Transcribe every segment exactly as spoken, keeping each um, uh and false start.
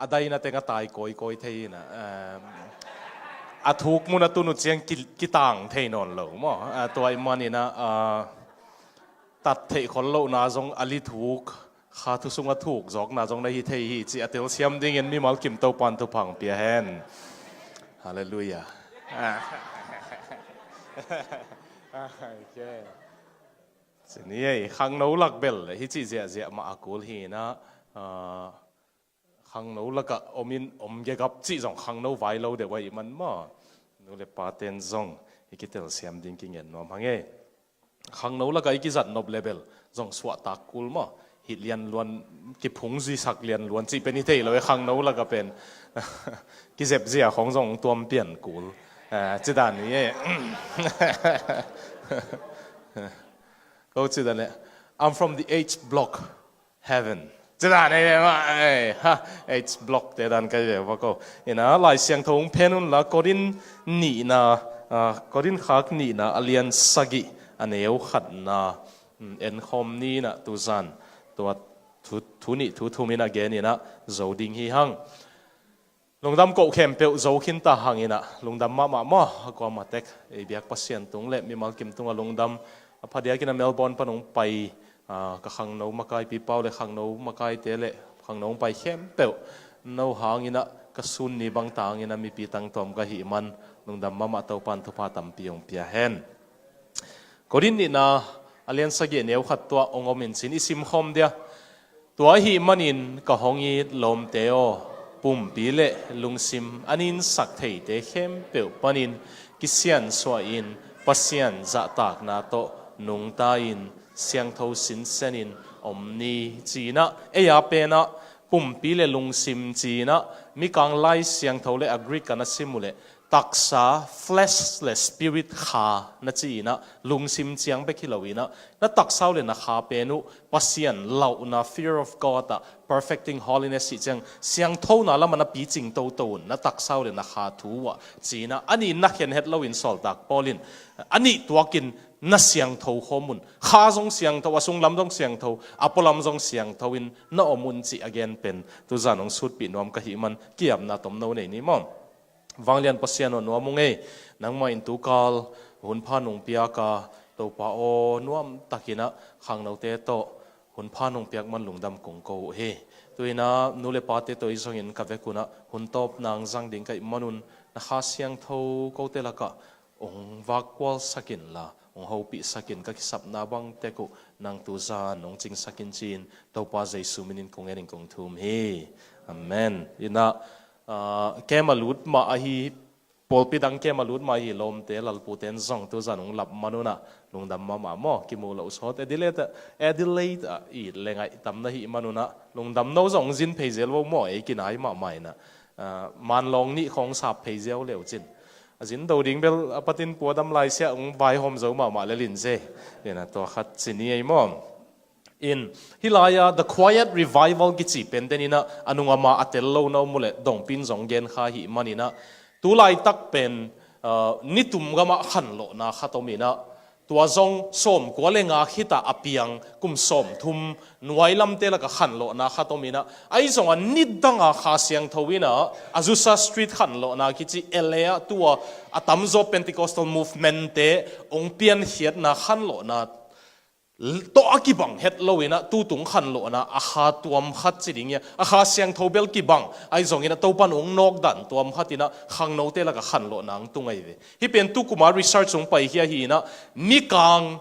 a daina teng a tai kawikawi thei in a, um, a thuk mun a tun uh ciang ki, kitang thei nawn lo maw. Ah, tua ih manin a, ah, tat theih khol lohna zong a li thuk, kha thu sung a thuk zawkna zong na hi thei hi cih a telsiam dingin mimal kim Topa'n thupha hong pia hen. Halleluiah. Okay. Ci ni ei, khangno lak bel hi cih ziahziah mah a kul hi in a, ah, khangno lakah om in om gegap cih zong khangno vai lo deuh ahih man maw. Nu le pate'n zong i kitelsiam ding kingen nuam hang ei. Khangno lakah i kizat nop le bel zong suahtak kul maw. Hih lianluan kiphung zisak lianluan cih pen hi thei lo ei, khangno lakah pen kizep zia khong zong tuam pian kul. Ah, ci dan hi ei. Ko ci dan le, I'm from the H block. Heaven. Ci dan ei, ei, ei, ha, H block te dan kai ve va ko. In a, Lai Siangtho hong phen un la, Korin nihna, ah, Korin khak nihna a lian sagih a neu khatna, mm, en khawm ni in a, tu zan tua thu, thu nih thu thum in a gen in a zo ding hi hang. Lungdam koh khempeuh zo khin ta hang in a, lungdam mahmah maw, a kuamah tek, ei biak Pasian tung le mimal kim tungah lungdam. A phadiak in a Melbourne pan hong pai, ah, ka khangno makaipi pau le khangno makaite le khangno hong pai khempeuh, no hang in a ka sun ni bang ta hang in a mipi tangtuam ka hih man, lungdam mahmah, Topa'n thupha tampi hong pia hen. Korin nihna a lian sagih a neu khat tua hong om in cin i sim khawm dia. Tua ahih manin ka hong it lawmte aw, pumpi le lungsim a ninsak theite khempeuh panin kisiansuah in Pasian zahtakna tawh nungta in siangtho sinsen in om ni ci in a, ei a pen a pumpi le lungsim ci in a, Mikang Lai Siangtho le a Greek a na sim uh leh taksa, flesh le spirit, kha na ci in a, lungsim ciang bek hi lo in a, na taksa uh le na kha pen uh Pasian lauhna, fear of God ah, perfecting holiness cih ciang siangthona lamah na picing toto un, na taksa uh le na kha thu uh ah ci in a, a nih in na khen het lo in sawltak Paul in a nih tuakin na siangtho khawm un, kha zong siangtho, a sunglam zong siangtho, a pualam zong siangtho in na om un cih a gen pen tu zan hong sutpih nuam ka hih man, ki-apna tomno nei ni maw. Vanglian Pasian aw, nuam ung ei, nangmah in tukal hun pha nong piak a, Topa aw, nuamtak in a khangnote tawh hun pha nong piak man lungdam kong ko uh hi. Tu in a nu le pate tawh i zongin ka vek un a hun tawp nang zang ding ka hih man un, na kha siangtho kote lakah hong vakkualsak in la, hong hopihsak in, ka kisapna bang tek uh nang tu zan hong cingsak in ci-in Topa Jesu min in kong en in kong thum hi. Amen. In a, ah, kem a lut mah ahi, pawlpi dang kem a lut mah ahi lawmte, lalpute in zong tu zan hong lap man un a lungdam mahmah maw, kimu loh sawt. Adelaide, Adelaide ah it le ngaihtam na hih man un a lungdam, no zong hong zin phei zel vo maw, ei kinai mahmah in a, ah, manlawng nih khawng sap phei ziau leu cin. A zin do ding bel a patin pua dam lai siah hong vaihawm zo mahmah le lin ze. In a tua khat ci ni ei maw. In, hih lai-a The Quiet Revival kici pen den in a, a nung a ma a tel lo na om uh leh dongpi in zong gen kha hih man in a, tu laitak pen, ah, nitum gamah khanlawhna khat om in a, tua zong sawmkua le nga khit ah a piang kum sawmthum nuai lamte lakah khanlawhna khat om in a, ahi zongah nidang a Kha Siangtho in a, Azusa Street khanlawhna kici L A ah tua a tamzaw Pentecostal movement-te hong piankhiatna khanlawhna tawh a kibang het lo in a, tutung khanlawhna a kha tuam khat ci ding hi a, a Kha Siangtho bel kibang, ahi zongin a Topa'n hong nawk dan tuam khat in a khangnote lakah khanlawhna hong tung ahi ve. Hih pen tu kum a research hong paikhia hi in a, Mikang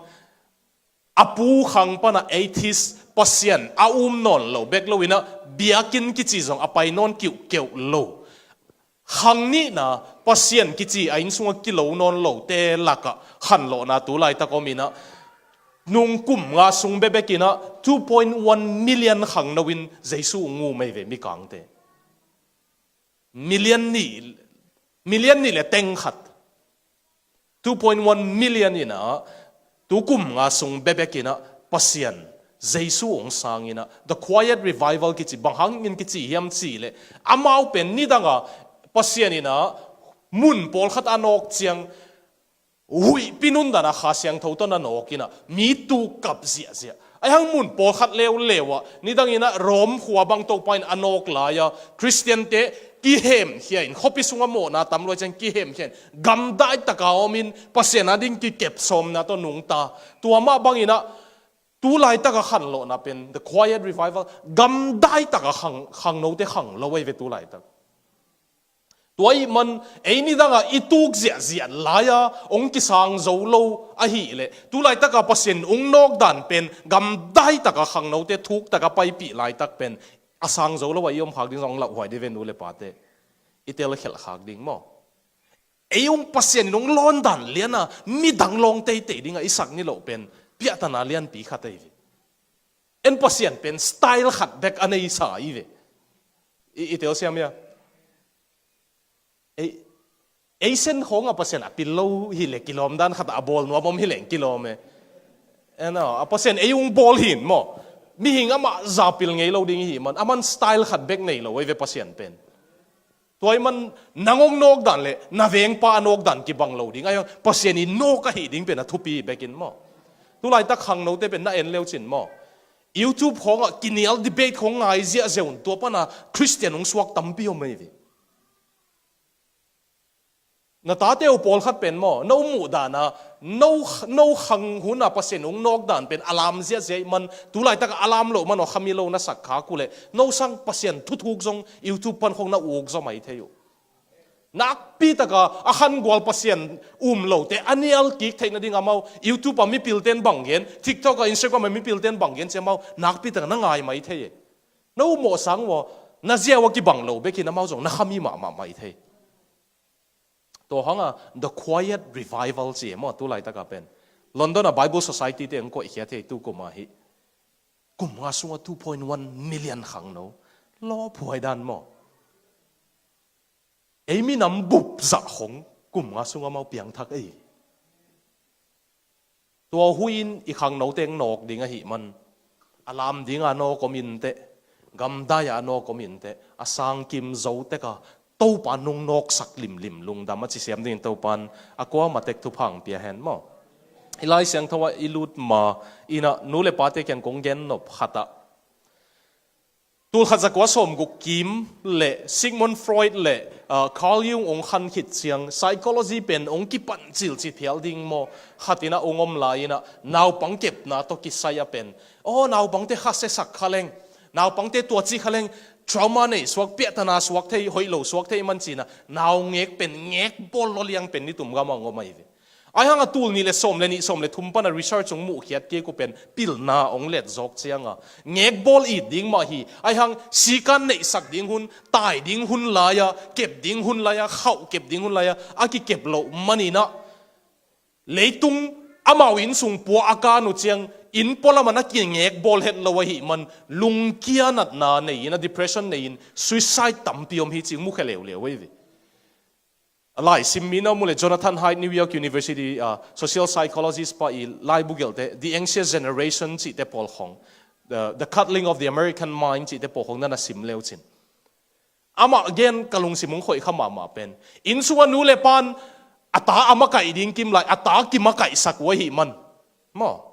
a pu khang pan a atheist, Pasian a um nawn lo bek lo in a, biakinn kici zong a pai nawn kiuhkeuh lo, khang nihna Pasian kici a inn sungah kilo nawn lote lakah khanlawhna tu laitak om in a, nung kum nga sung bekbek in a two point one million khangno in Jesu hong um ahi ve, Mikangte. Million nih, million nih le teng khat. Two point one million in a, tu kum nga sung bekbek in a Pasian Jesu hong sang in a, The Quiet Revival kici, bang hangin kici hiam cih leh, amau pen nidang a Pasian in a mun pawlkhat a nawk ciang, huihpi nundan a Kha Siangtho tawh na nawk in a, mi tuk kap ziahziah, Ahi hang mun pawlkhat leuleu ah, nidangin ah Rome khua bang Topa in a nawk lai-a Khristiante kihemkhia in, khuapi sungah mawhna tam lua ciang kihemkhia in, gamdai taka om in, Pasian a ding kikep sawmna tawh nungta. Tua mah bangin ah tu laitak a khanlawhna pen, the quiet revival, gamdai taka khang, khangnote khanglo ahi ve tu laitak. Tua ahih man, ei nidangah i tuk ziahziah lai-a hong kisang zo lo ahih leh, tu laitaka Pasian hong nawk dan pen gamdai taka khangnote thuk taka paipih laitak pen a sang zo lo a i om khak ding zong hong lauhuai dih ve, nu le pate. I telkhialh khak ding maw? Ei hong Pasian in hong lawn dan liana midang lawng teitei dinga i sak niloh pen piahtana lianpi khat ahi ve. En Pasian pen style khat bek a neisa ahi ve. I, i telsiam hia? Ei, ei sen khawngah Pasian a pil lo hileh kilawm dan khat a bawl nuam om hileh kilawm e. En aw, a Pasian ei hong bawl hin maw? Mihing amah za pil ngei lo ding ihi man, aman style khat bek nei lo ahi ve Pasian pen. Tua ahih man nang hong nawk dan le na vengpa a nawk dan kibang lo ding. Ahi hang Pasian i nawk ahih ding pen a thupi bekin maw? Tu laitak khangnote pen na en leucin maw? YouTube khawngah kinial debate khawng ngai ziahziah un, tua pana Khristian hong suak tampi om ahi ve. Na tate uh pawlkhat pen maw, no muh dana, no, no khang huna Pasian hong nawk dan pen a lam ziahziah ahih man, tu laitaka a lam loh man aw, khami lo na sak khak uh leh, no sang Pasian thuthuk zong YouTube pan khawng na uk zaw mai thei uh. Nakpi taka a khangual Pasian um lote a nial kik theih nading amau, YouTube a mipilten bang gen, TikTok a, Instagram a mipilten bang gen ci amau nakpi taka na ngai mai thei e. No mawh sang uh aw, na ziau a kibang lo bekin amau zong na khami mahmah mai thei. Tua hanga the quiet revival ci e maw, tu laitaka pen. London a Bible Society te hong koihkhia thei tu kuma hi. Kum nga sunga two point one million khangno. Lawphuai dan maw? Ei minam bup zah khong kum nga sunga mau piangthak ei. Tua huin i khangno teng nawk ding ahih man, a lam dinga nawk om inteh, gamdai-a nawk om inteh, a sangkim zo teka Topa nung nawksak limlim lungdam a ci siam dingin Topan a kuama tek thupha hong pia hen maw? I Lai Siangtho ah i lut ma inah nu le pate kiang kong gen nop khatah, tulkhat zakua sawmguk kim le Sigmund Freud le, ah, Carl Jung hong khan khit ciang psychology pen hong kipan cilci phial ding maw? Khatinah hong om lai-inah naupang kepna tawh kisai a pen, aw, naupangte kha sesak kha leng, naupangte tuaci kha leng, trauma nei suak, piahtana suak thei, hoih lo suak thei man cinah naungek pen ngek bawl lawliang pen nitum gamah hong om ahi ve. Ahi hanga tul nih le sawm le nih, sawm le thum pana research hong muhkhiat kik uh pen pilna hong let zawk cianga ngek bawl it ding mah hi. Ahi hang sikan neihsak ding hun, tai ding hun lai-a, kep ding hun lai-a, khauh kep ding hun lai-a a kikep loh maninah leitung amau inn sung pua a kan uh ciang inn pualamah na kingek bawl het lo ahih man lungkia natna nei-in, a depression nei-in suicide tampi om hi cih mukhia leuleu ahi ve. A laisim mi na mu le Jonathan Haidt, New York University, ah, social psychologist pa i laibu gelhte, The Anxious Generation cihte pawl khong, The, The Coddling of the American Mind cihte pawl khong na na sim leucin. Amah gen ka lungsim hong khoih kha mahmah pen, inn sunga nu le pan a ta a makaih ding kim lai, a ta kimakaihsak uh ahih man maw?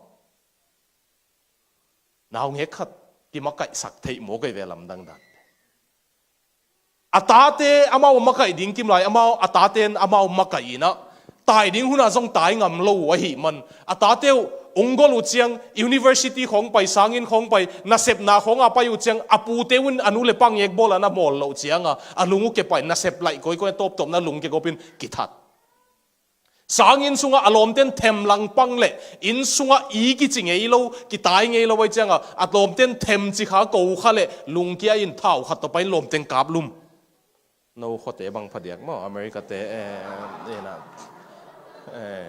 Naungek khat kimakaihsak theih mawk ei ve lamdang dan. A tate amau makaih ding kim lai, amau a taten amau makaih inah tai ding hunah zong tai ngam lo uh ahih man, a tate uh hong gol uh ciang university khawng pai, sanginn khawng pai, nasepna khawng a pai uh ciang a pute un a nu le pa ngek bawl a na mawl loh cianga a lung uh kepai, nasep laih kawikawi a tawptawpna lung kegawpin kithat. Sanginn sungah a lawmten them langpang le inn sungah i kici ngei lo, kitai ngei lo ahi cianga a lawmten them cikha ko kha le lungkia in thau khat tawh pai lawmten kaplum. No khuate bang phadiak maw, America te, eh, eh, na, eh.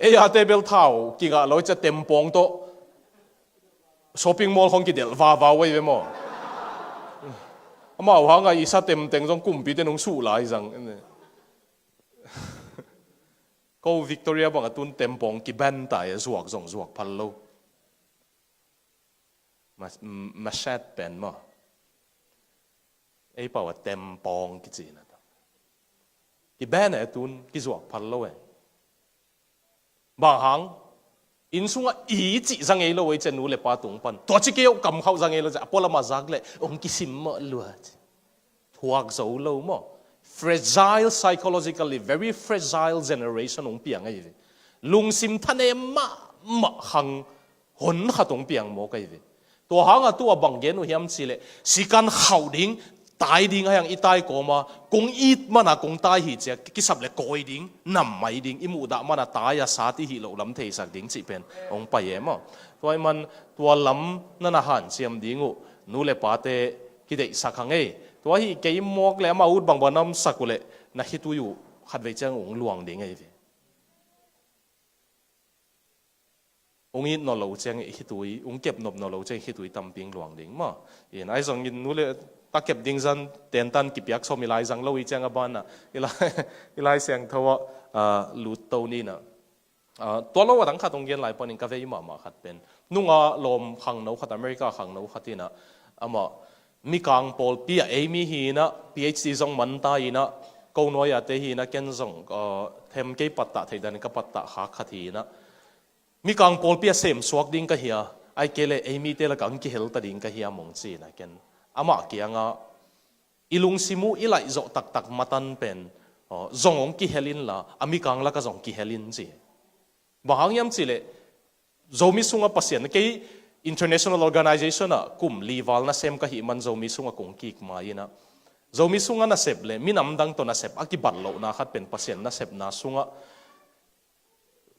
Ei ate bel thau kingah lo cia tempawng tawh shopping mall khong kidelh vavau ahi ve maw? Amau hanga i sa temteng zong kumpite nung suh lai zang. Ko Victoria bang a tun tempawng kiban tai a, zuak zong zuak phal lo. Mas-, m-, mashat pen maw? Ei pau a tempawng kici na ta. Kiban a tun kizuak phal lo e. Bang hang, inn sungah i cih za ngei lo ei cia, nu le pa tung pan. Tua ci kei uh, kam khauh za ngei lo cia, a pualam a zak leh hong kisim mawh lua cia. Thuak zo lo maw? Fragile, psychologically very fragile generation hong piang ahi ve. Lungsim thanem mahmah khang hon khat hong piang mawk ahi ve. Tua hangah tu a bang gen uh hiam cih leh, sikan khauh ding, tai ding a hiang i tai kawma, kong it mana kong tai hi cia, kisap le kawi ding, nam mai ding, i muhdah mana tai a sat i hih loh lam theisak ding cih pen hong pai e maw? Tua ahih man tua lam na na hanciam ding uh, nu le pate kideihsak hang ei. Tua hi kei mawk le amah ut bangbang na omsak uh leh, na khitui uh khatvei ciang hong luang ding ahi ve. Hong it nawn lo ciang i khitui, hong kep nop nawn lo ciang i khitui tampi hong luang ding maw? In ahi zongin nu le ta kep ding zan tentan kipiak sawm i lai zang lo i ciang a banah, i lai, i Lai Siangtho ah, ah, lut to ni nah. Ah, tua lo a dang khat hong gen lai panin ka vei mahmah khat pen, nunga lawm khangno khat, America khangno khat inah, amah mikang pawlpi ah ei mi hi inah, PhD zong man ta inah, ko nuai-ate hi inah, ken zong, ah, them kei pattah theih danin ka pattah khak khat hi inah, mikang pawlpi ah semsuak ding ka hi a, ahih kei leh ei mite lakah hong kihel ta ding ka hi a mong ci inah ken amah kiangah, i lungsim uh i laih zawh taktak matan pen, aw, zong hong kihel inla, a mikang lakah zong kihel in ci. Bang hang hiam cih leh, Zomi sungah Pasian, kei international organization ah kum li val nasem ka hih man Zomi sungah kong kik ma inah, Zomi sungah nasep le minam dang tawh nasep a kibat lohna khat pen Pasian nasepna sungah,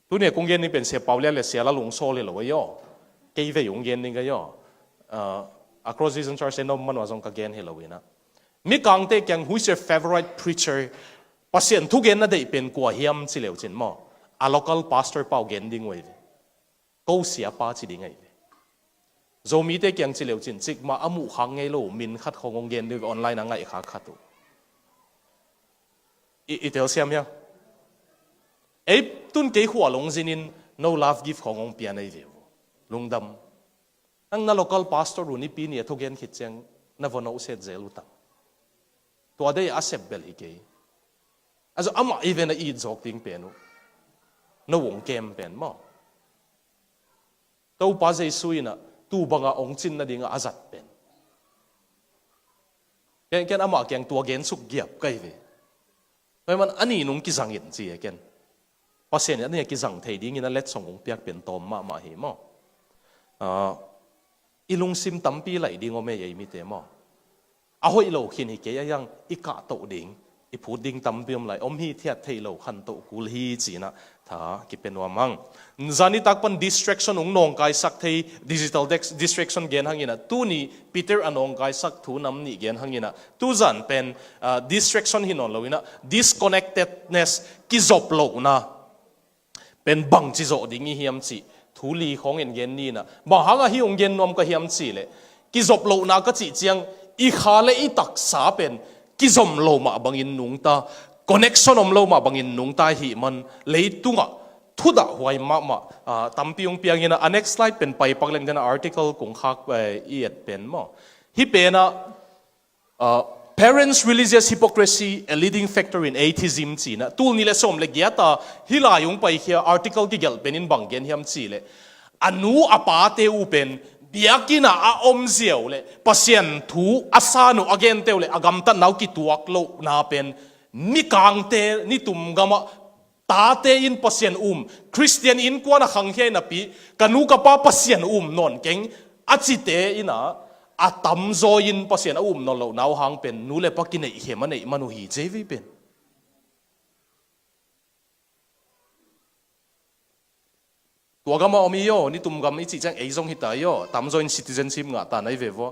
tuni a kong gen ding pen Sia Pau Lian le Sia La Lung sawl hi lo ei aw. Kei vei hong gen ding ka hi aw. Ah, Across Vision Church en om man uh a zong ka gen hi lo inah, mikangte kiang, who is your favorite preacher? Pasian thugen na deih pen kua hiam ci leu cin maw, a local pastor pa uh gen ding uh ahi ve. Ko siapa ci ding ahi ve. Zomite kiang ci leu cin, cikmah a muh khak ngei lo, min khat khong hong gen ding uh ve, online a ngaih khak khat uh. I, i telsiam hia? Ei tun kei khua lungzin in no love gift khong hong pia na hi ve uh. Lungdam. Nang na local pastor uh Nipi ni a thugen khit ciang na va nohset zel uh tam? Tua deih a sep bel hi kei. A zong amah i ve na it zawk ding pen uh, no hong kem pen maw? Topa Jesu inah tu bangah hong cin nadingah a zat pen. Ken, ken amah kiang tua gen suk giap ka hi ve. Tua ahih man a ni nung kizang in ci e ken. Pasian in a ni a kizang thei dingin a letsong hong piak pen tawm mahmah hi maw? Ah, i lungsim tampi laih ding om ei, ei mite maw? A hoih lo khin hi kei a hiang, i kahtoh ding, i phut ding tampi om lai, om hithiat theih lo khantoh kul hi ci inah tha kipia nuam hang. Zan nitak pan distraction hong nawngkaisak thei, digital dex-, distraction gen hang inah, tuni Peter a nawngkaisak thu nam nih gen hang inah, tuzan pen, ah, distraction hi nawn lo inah, disconnectedness, kizop lohna pen bangci zawh ding i hiam cih thu li khawng en gen ni inah. Bang hangah hih hong gen nuam ka hiam cih leh, kizop lohna ka cih ciang, i kha le i taksa pen kizom lo mah bangin nungta, connection om lo mah bangin nungta ahih man leitungah thudahhuai mahmah, ah, tampi hong piang inah. A next slide pen pai pak leng den a, article kong khak, eh, i et pen maw? Hih penah, ah, Parents' Religious Hypocrisy, a Leading Factor in Atheism ci inah, tul nih le sawm le giat a hih lai hong paikhia article kigelh pen in bang gen hiam cih leh, a nu a pate uh pen biakinn ah a omzia uh leh Pasian thu a san uh a gente uh leh a gamtatna uh kituak lohna pen, mikangte nitum gamah tate in Pasian um, Khristian innkuan a khangkhia in napi, ka nu ka pa Pasian um nawn keng, a cite inah, a tamzaw in Pasian a um nawn lohna uh hang pen nu le pa kineihkhem a neih man uh hi ci ei ve pen. Tua gamah om hi aw, nitum gam i cih ciang ei zong hi ta hi aw, tamzaw in citizenship ngah ta na hi ve vua.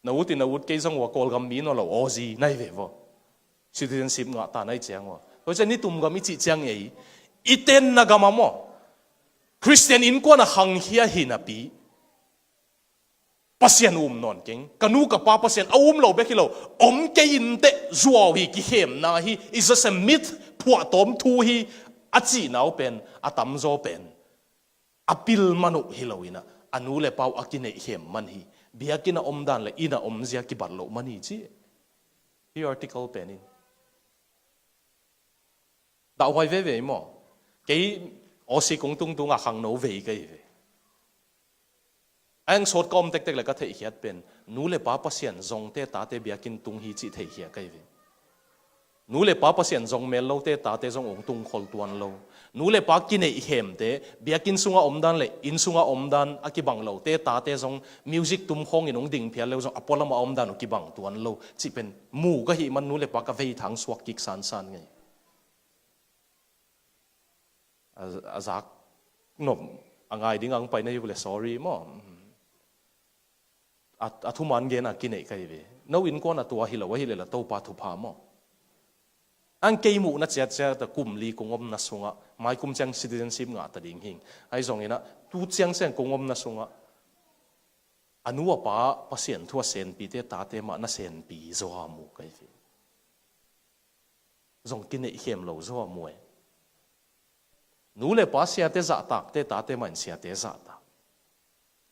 Na ut in na ut kei zong ua, Kawlgam mi nawn lo, Aussie na hi ve vua. Citizenship ngah ta na hi ciang ua. Tua ciang nitum gam i cih ciang ei, i tenna gam ah maw, Khristian innkuan a khangkhia hi napi, Pasian um nawn keng, ka nu ka pa Pasian a um lo bek hi lo, om kei inteh zuau hi, kikhemna hi, it's just a myth, phuahtawm thu hi, a cihna uh pen, a tamzaw pen a pil man uh hi lo inah, a nu le pa uh a kineihkhem man hi, biakinn a omdan le inn a omzia kibat loh man hi ci. Hih article pen in dahhuai veve maw? Kei Aussie kong tungtunga khangno vei ka hi ve. A eng sawt ka om tektek le ka theihkhiat pen nu le pa Pasian zongte tate biakinn tung hi cih theihkhia ka hi ve. Nu le pa Pasian zong mel lote tate zong ong tungkhol tuan lo. Nu le pa kineihkhemte, biakinn sunga omdan le inn sunga omdan a kibang lote tate zong music tum khawngin ong ding phial leu zong a pualama omdan uh kibang tuan lo cih pen mu ka hih man nu le pa ka veithang suak kik sansan ngei. A, a zak nop a ngai ding ang pai na hi uh le sorry maw. A, a thuman gen a kineih ka hi ve. No innkuan a tua hi lo ahi le la Topa thupha maw. Ang kei muhna ciatciat a kum li kong omna sungah mai kum ciang citizenship ngah ta ding hing. Ahi zongin ah tu ciang ciang kong omna sungah a nu a pa Pasian thu a senpite tate mah na senpi zaw a mu ka hi ve. Zong kineihkhem lo zaw a mu e. Nu le pa siate zahtakte tate mah in siate zahtak.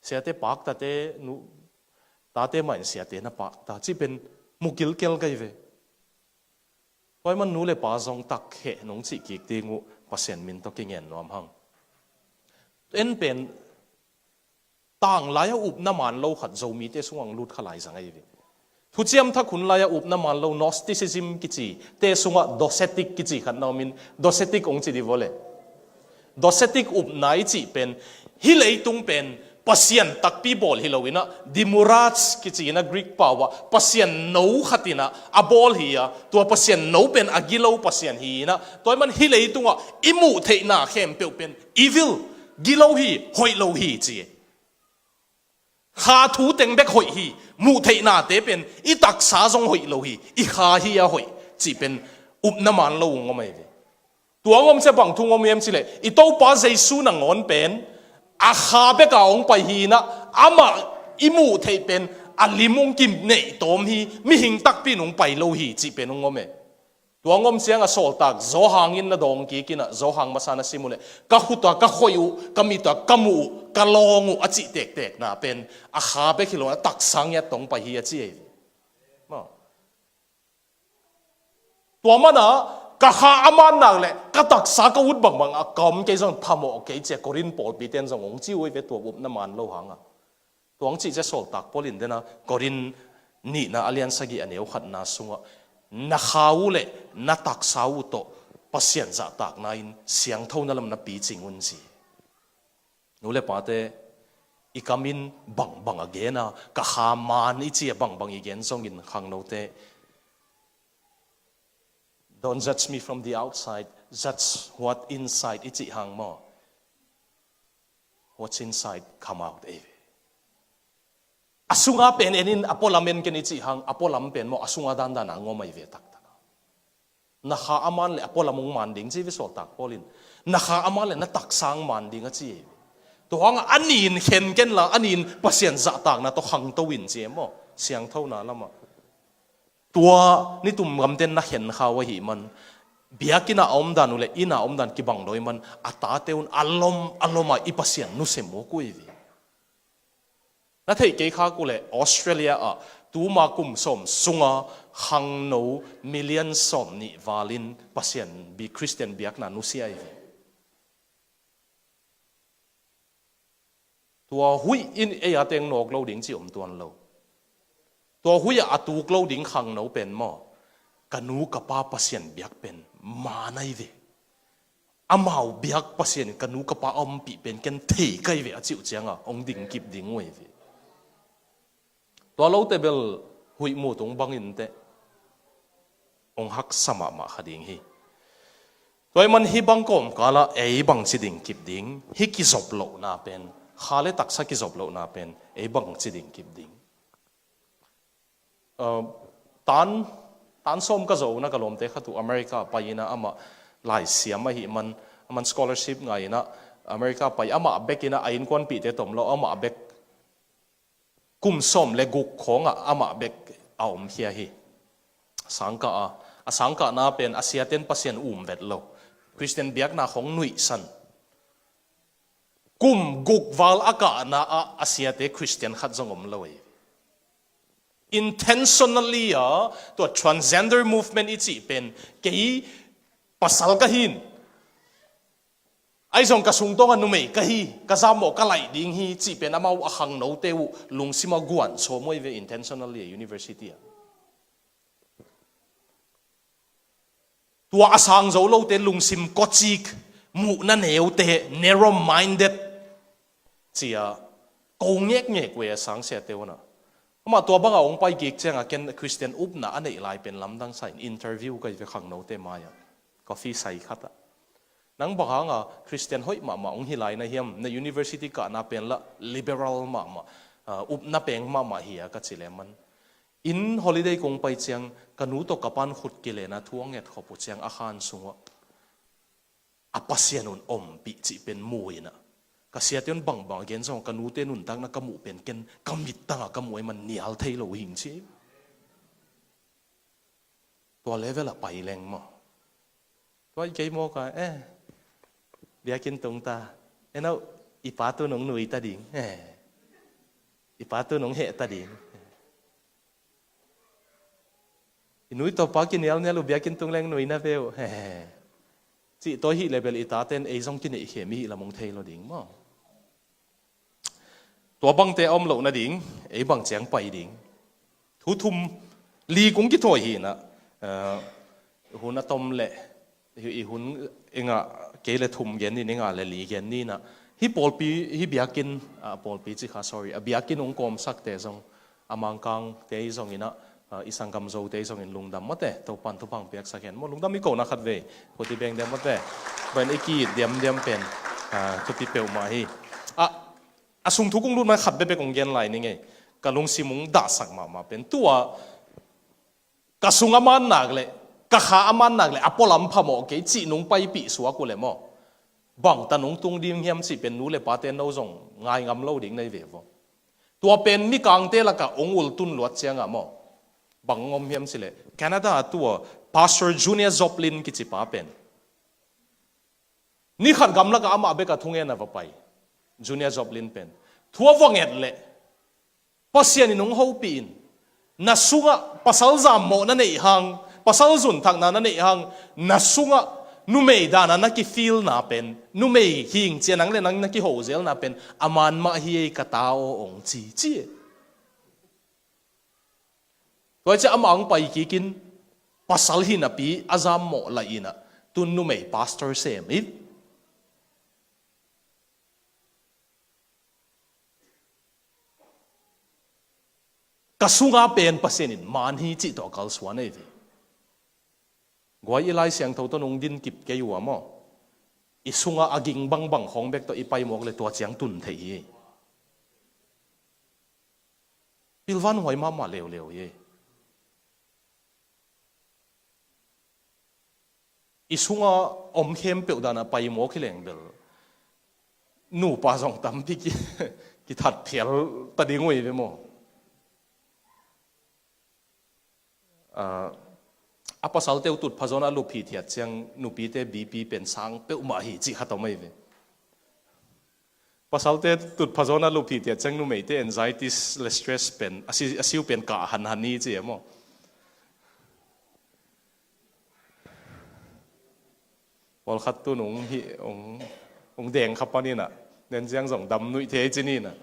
Siate paktate nu tate mah in siate na pakta cih pen mu kilkel ka hi ve. Tua ahih man nu le pa zong takkhe nong cih kik ding uh Pasian min tawh kingen nuam hang. En pen tang lai-a upna man lo khat Zomite sungah lut kha lai zang ahi ve. Thuciam Thak hun lai-a upna man lo Gnosticism kici te sungah Docetic kici khat na omin, Docetic ong ci di vua le. Docetic upna i cih pen hih leitung pen Pasian takpi bawl hi lo inah, Dimurats kici inah Greek pau ah Pasian no khat inah a bawl hi a, tua Pasian no pen a gilo Pasian hi inah, tua ahih man hih leitungah i muh theihna khempeuh pen evil, gilo hi, hoih lo hi ci. Kha thu teng bek hoih hi, muh theihnate pen i taksa zong hoih lo hi, i kha hi a hoih cih pen upna man lo ung om ahi ve. Tua ngom cia bang thu ngom hiam cileh i Topa Jesu nangawn pen a kha beka ong pai hi inah, amah i muh theih pen a lim ong kim neih tawm hi, mihing takpi in ong pai lo hi cih pen ong om e. Tua ngom ciang a sawltak Zawhang in na dawng kik inah, Zawhang masa na sim uh leh ka khut ah ka khoih uh, ka mit ah ka muh uh, ka lawng uh a cih tektekna pen a kha bek hi lo a taksa ngiat tawh ong pai hi a ci e. Maw. Tua mana ka kha a man nak le ka taksa ka ut bangbang a ka om kei zong phamawh kei cia Korin pawlpite in zong ong ci uh hi ve tua upna man lo hanga. Tua ong cih cia sawltak Paul in dena Korin nihna a lian sagih a neu khatna sungah na kha uh le na taksa uh tawh Pasian zahtakna in siangthona lam na picing un ci. Nu le pate, i kam in bangbang a gen a, ka kha man i ci a bangbang i gen zongin khangnote, "Don't judge me from the outside, judge what inside," i cih hang maw. "What's inside, come out," ei ve. A sunga pen en in a pualam en ken i cih hang, a pualam pen maw a sunga dandan a ngom ahi ve taktak. Na kha a man le a pualam ong man ding ci ve sawltak Paul in. Na kha a man le na taksa ong man ding a ci. Tua hanga a nin khen ken la, a nin Pasian zahtakna tawh khangto in ci e maw. Siangthona lama. Tua nitum gamten na khen kha uh ahih man, biakinn a omdan uh le inn a omdan kibang dawi man, a tate un a lom a loma i Pasian nusia mawk uh hi ve. Na theih kei khak uh leh Australia ah tuma kum sawm sunga khangno million sawm nih valin Pasian bi-, Christian biakna nusia hi ve. Tua huih in ei a teng nawk lo ding ci om tuan lo. Tua huih ah a tuk lo ding khangno pen maw, ka nu ka pa Pasian biak pen man ahi ve. Amau biak Pasian in ka nu ka pa a ompih pen ken thei ka hi ve a cih uh cianga ong ding kip ding uh hi ve. Tua lote bel huih mu tung bangin teh ong haksa mahmah kha ding hi. Tua ahih man hih bang kawmkala ei bangci ding kip ding, hih kizop lohna pen, kha le taksa kizop lohna pen ei bangci ding kip ding. Uh, tan, tan sawm ka zo na ka lawmte khat uh America pai ina amah laisiam ahih man, aman scholarship ngai ina America pai, amah bek ina a innkuanpihte tom lo, amah bek kum sawm le guk khawngah amah bek a omkhia hi. Sangkah a, a sangkahna pen a siaten Pasian um vet lo. Christian biakna khawng nuihsan. Kum guk val a kahna ah a siate Christian khat zong om lo hi. Intentionally a, tua transgender movement i cih pen, kei pasal ka hin, Ahi zong ka sungtawng a numei ka hi, ka zammawh ka laih ding hi cih pen amau a khangnote uh lungsim a guan sawm uh ei ve, intentionally a university ah. Tua a sang zo lote lungsim kawcik, muhna neute, narrow minded, cia ko ngekngek ve a sangsiate uh na. Amah tua banga hong pai kik cianga ken Christian upna a neih lai pen lamdang sa in interview ka hi ve khangnote mai-ah. Coffee sai khatah. Nang bang hanga Christian hoih mahmah hong hi lai na hiam, na university kahna pen lah liberal mahmah, ah, upna peng mahmah hi a ka ci leh man. Inn holiday kong pai ciang ka nu tawh ka pan khut kilena thu a nget khop uh ciang a khan sungah a Pasian un ompih cih pen mu inah. Ka siate un bangbang a gen zong ka nute nuntakna ka muh pen ken ka mittanga ka muh ei man nial thei lo hing ci. Tua level a pai leng maw. Tua i kei mawka, eh, biakinn tung ta. Eh, no, i pa tu nong nui ta ding. Eh, i pa tu nong heh ta ding. I nui tawh pa kinialnial uh biakinn tung leng nui na ve uh. Cih tawi hih level i taten ei zong kineihkhem i hih lam hong thei lo ding maw. Tua bangte a om loh nading ei bang ciang pai ding. Thu thum li kong kithawi hi inah, eh, hun a tom leh i hun i ngah kei le thum gen ni, i ngah le li gen ni inah. Hih pawlpi, hih biakinn, ah, pawlpi ci kha, sorry, a biakinn hong kawmsakte zong, a Mangkangte i zong inah, ah, i sanggam Zote i zongin lungdam mawte, Topan thupha piaksak hen maw, lungdam i kohna khat vei, khuti beng diam mawte, ben i ki-it diamdiam pen, ah, thupi peuhmah hi. Ah, a sung thu kong lut man khat bekbek kong gen lai ni ngei, ka lungsim hong dahsak mahmah pen tua, ka sung a man nak leh, ka kha a man nak leh, a pualam phamawh kei cih nung paipih suak uh leh maw, bangta nung tung ding hiam cih pen nu le pate no zong ngai ngam lo ding na hi ve vaw. Tua pen mikangte lakah hong ultun luat ciangah maw, bang hong om hiam cih leh Canada a tua Pastor Junior Joplin kici pa pen, ni khat gamlakah amah bekah thungen a va pai. Junior Joplin pen thu a va nget leh Pasian in hong hopih in, na sungah pasal zammawh na neih hang, pasal zunthakna na neih hang, na sungah numei dana na kifilna pen, numei hing cia nang le nang na kihozelna pen a man mah hi ei ka ta aw hong ci ci. Tua cia amah hong pai kikin pasal hi napi a zammawh laih inah tun numei pastor sem hi. Ka sunga pen Pasian in man hi cih tawh kalsuan ei ve. Guai i Lai Siangtho tawh nung din kip kei uh a maw, i sunga a ging bangbang khawng bek tawh i paimawk le tua ciang tun thei hi. Pilvan huai mahmah leuleu hi. I sunga om khempeuh dana paimawk hi leng bel nupa zong tampi ki, kithat phial ta ding uh hi ve maw. Ah, a pasalte uh tutpha zawn a lup hithiat ciang nupite B P pen sang peuhmah hi cih khat om ahi ve. Pasalte tutpha zawn a lup hithiat ciang numeite anxiety le stress pen a si, a siu pen kah hanhan hi ci e maw. Pawlkhat tun hong hi, hong, hong deng kha paninah, nen ciang zong dam nuih thei ci ninah.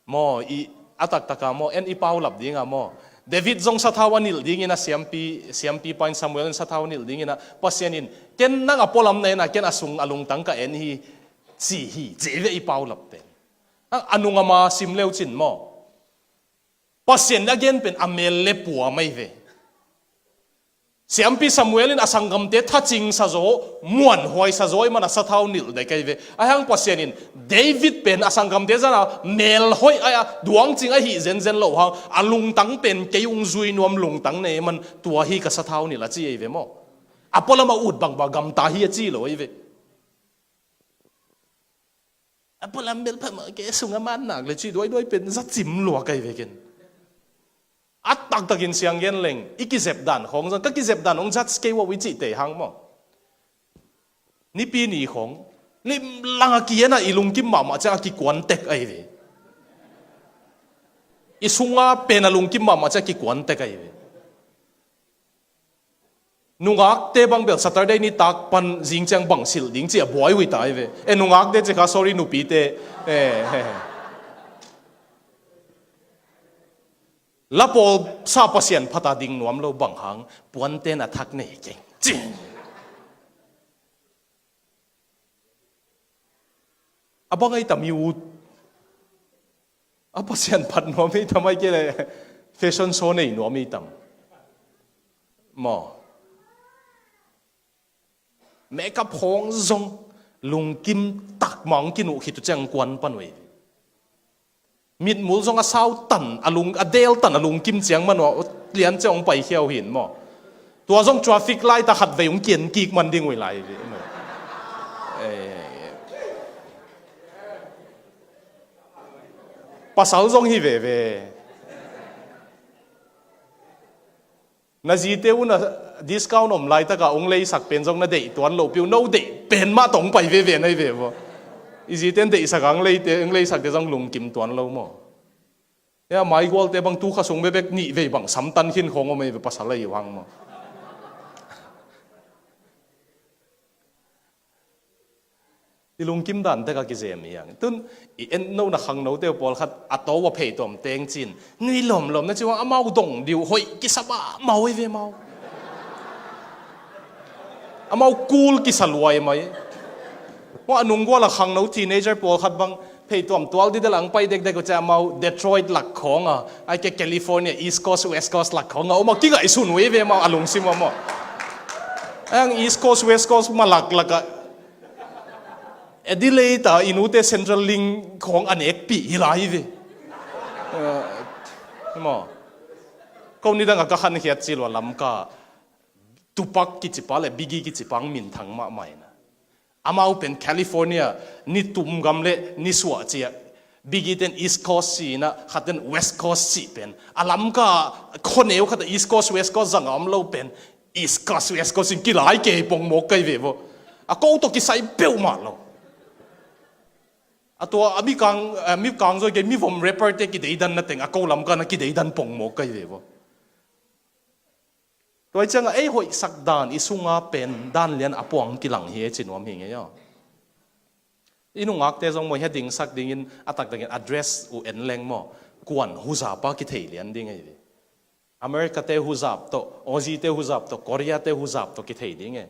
Maw, i a taktaka maw, en i paulap dinga maw, David zong sathau a nilh dingin a siampi, siampi pain Samuel in sathau a nilh dinginah Pasian in, ken nang a pualam na inah ken a sung a lungtang ka en hi, ci hi, ci ve i paulap pen. A, a nung a ma sim leucin maw, Pasian a gen pen a mel le puam ahi ve. Siampi Samuel in a sanggamte thacingsa zaw, muanhuaisa zaw i man a sathau nilh dek ahi ve. Ahi hang Pasian in David pen a sanggamte zana mel hoih a, duangcing ahi zenzen loh hang a lungtang pen kei ung zui nuam lungtang nei man tua hi ka sathau nilh a ci ahi ve maw. A pualam a ut bangbang gamta hi a ci lo ahi ve. A pualam bel phamawh kei, a sung a man nak le cih duaiduai pen za cim lua kai vekin. A taktakin siang gen leng i kizep dan khawng zong, ka kizep dan hong judge kei uh i cih tei hang maw. Nipi ni khawng limlang a kiena i lungkim mahmah ciang a kikuan tek ahi ve. I sunga pen a lungkim mahmah ciang a kikuan tek ahi ve. Nungakte bang bel Saturday nitak pan zing ciang bang silh ding ci a buai uh hi ta hi ve. E, nungakte ci kha, sorry, nupite. E, he, he. La pawl sa Pasian phat a ding nuam lo bang hang, puanten a thak nei keng ci. A bang ei tam i ut. A Pasian phat nuam ei tam, ai ke le fashion show nei nuam ei tam. Maw. Makeup hong zong lungkim tak mah hong kinuh khit uh ciang kuan pan uh hi. Mitmul zong a sau tan, a lung, a del tan, a lungkim ciang man uh a lian ciang hong paikhia uh hi maw. Tua zong traffic light a khat vei hong kian kik man ding uh hi lai hi. Eh, pasal zong hi veve. Na zite un a discount om laitaka hong leisak pen zong na deih tuan loh piu, no deih pen mah tawh hong pai veve na hi ve maw. I zite in deihsak a hong leite, hong leisakte zong lungkim tuan lo maw. Ya, maigualte bang tu kha sung bekbek nih vei bang samtan khin khong om ei ve, pasal ahi uh hang maw. I lungkim dan tek a kizem hi hang. Tun i en nona khangnote uh pawlkhat a to a phei tuam teng cin nui lawmlawm na ci uh hang, amau dong diu hoih kisa mahmah uh hi ve mau. Amau cool kisa luai mai. Maw, a nunggual a khangno teenager pawlkhat bang phei tuam tual didel ang pai dekdek uh ciah amau Detroit lak khawng a, ai ke California East Coast West Coast lak khawng a, amau kingaihsun uh hi ve mau a lungsim ah maw. Ai ang East Coast West Coast ma laklak ah Adelaide a i nute Central Link khawng a nekpih hi lai hi ve. Eh, maw. Ko nidang a ka khankhiat ci lua Lamka Tupac kicipa le Biggie kicipa ang minthang mahmah ina. Amau pen California ni tum gam le ni suah ciah Biggie ten East Coast ci ina, khat ten West Coast ci pen. A Lamka khoneu khat a East Coast West Coast zang a om lo pen East Coast West Coast in kilai kei pongmawk kai ve vo. A ko tawh kisai peuhmah lo. A tua a mikang, eh, mikang zoi kei mivom rapper te kideidan na teng a ko Lamka na kideidan pongmawk kai ve vo. Tua hi ciangah ei hoihsak dan i sunga pen dan lian a puang kilang hi e ci nuam hi ngei aw. I nungakte zong maw hia dingsak dingin a taktakin address uh en leng maw. Kuan huzapa kithei lian ding ei. America te huzap tawh, Aussie te huzap tawh, Korea te huzap tawh kithei ding ei.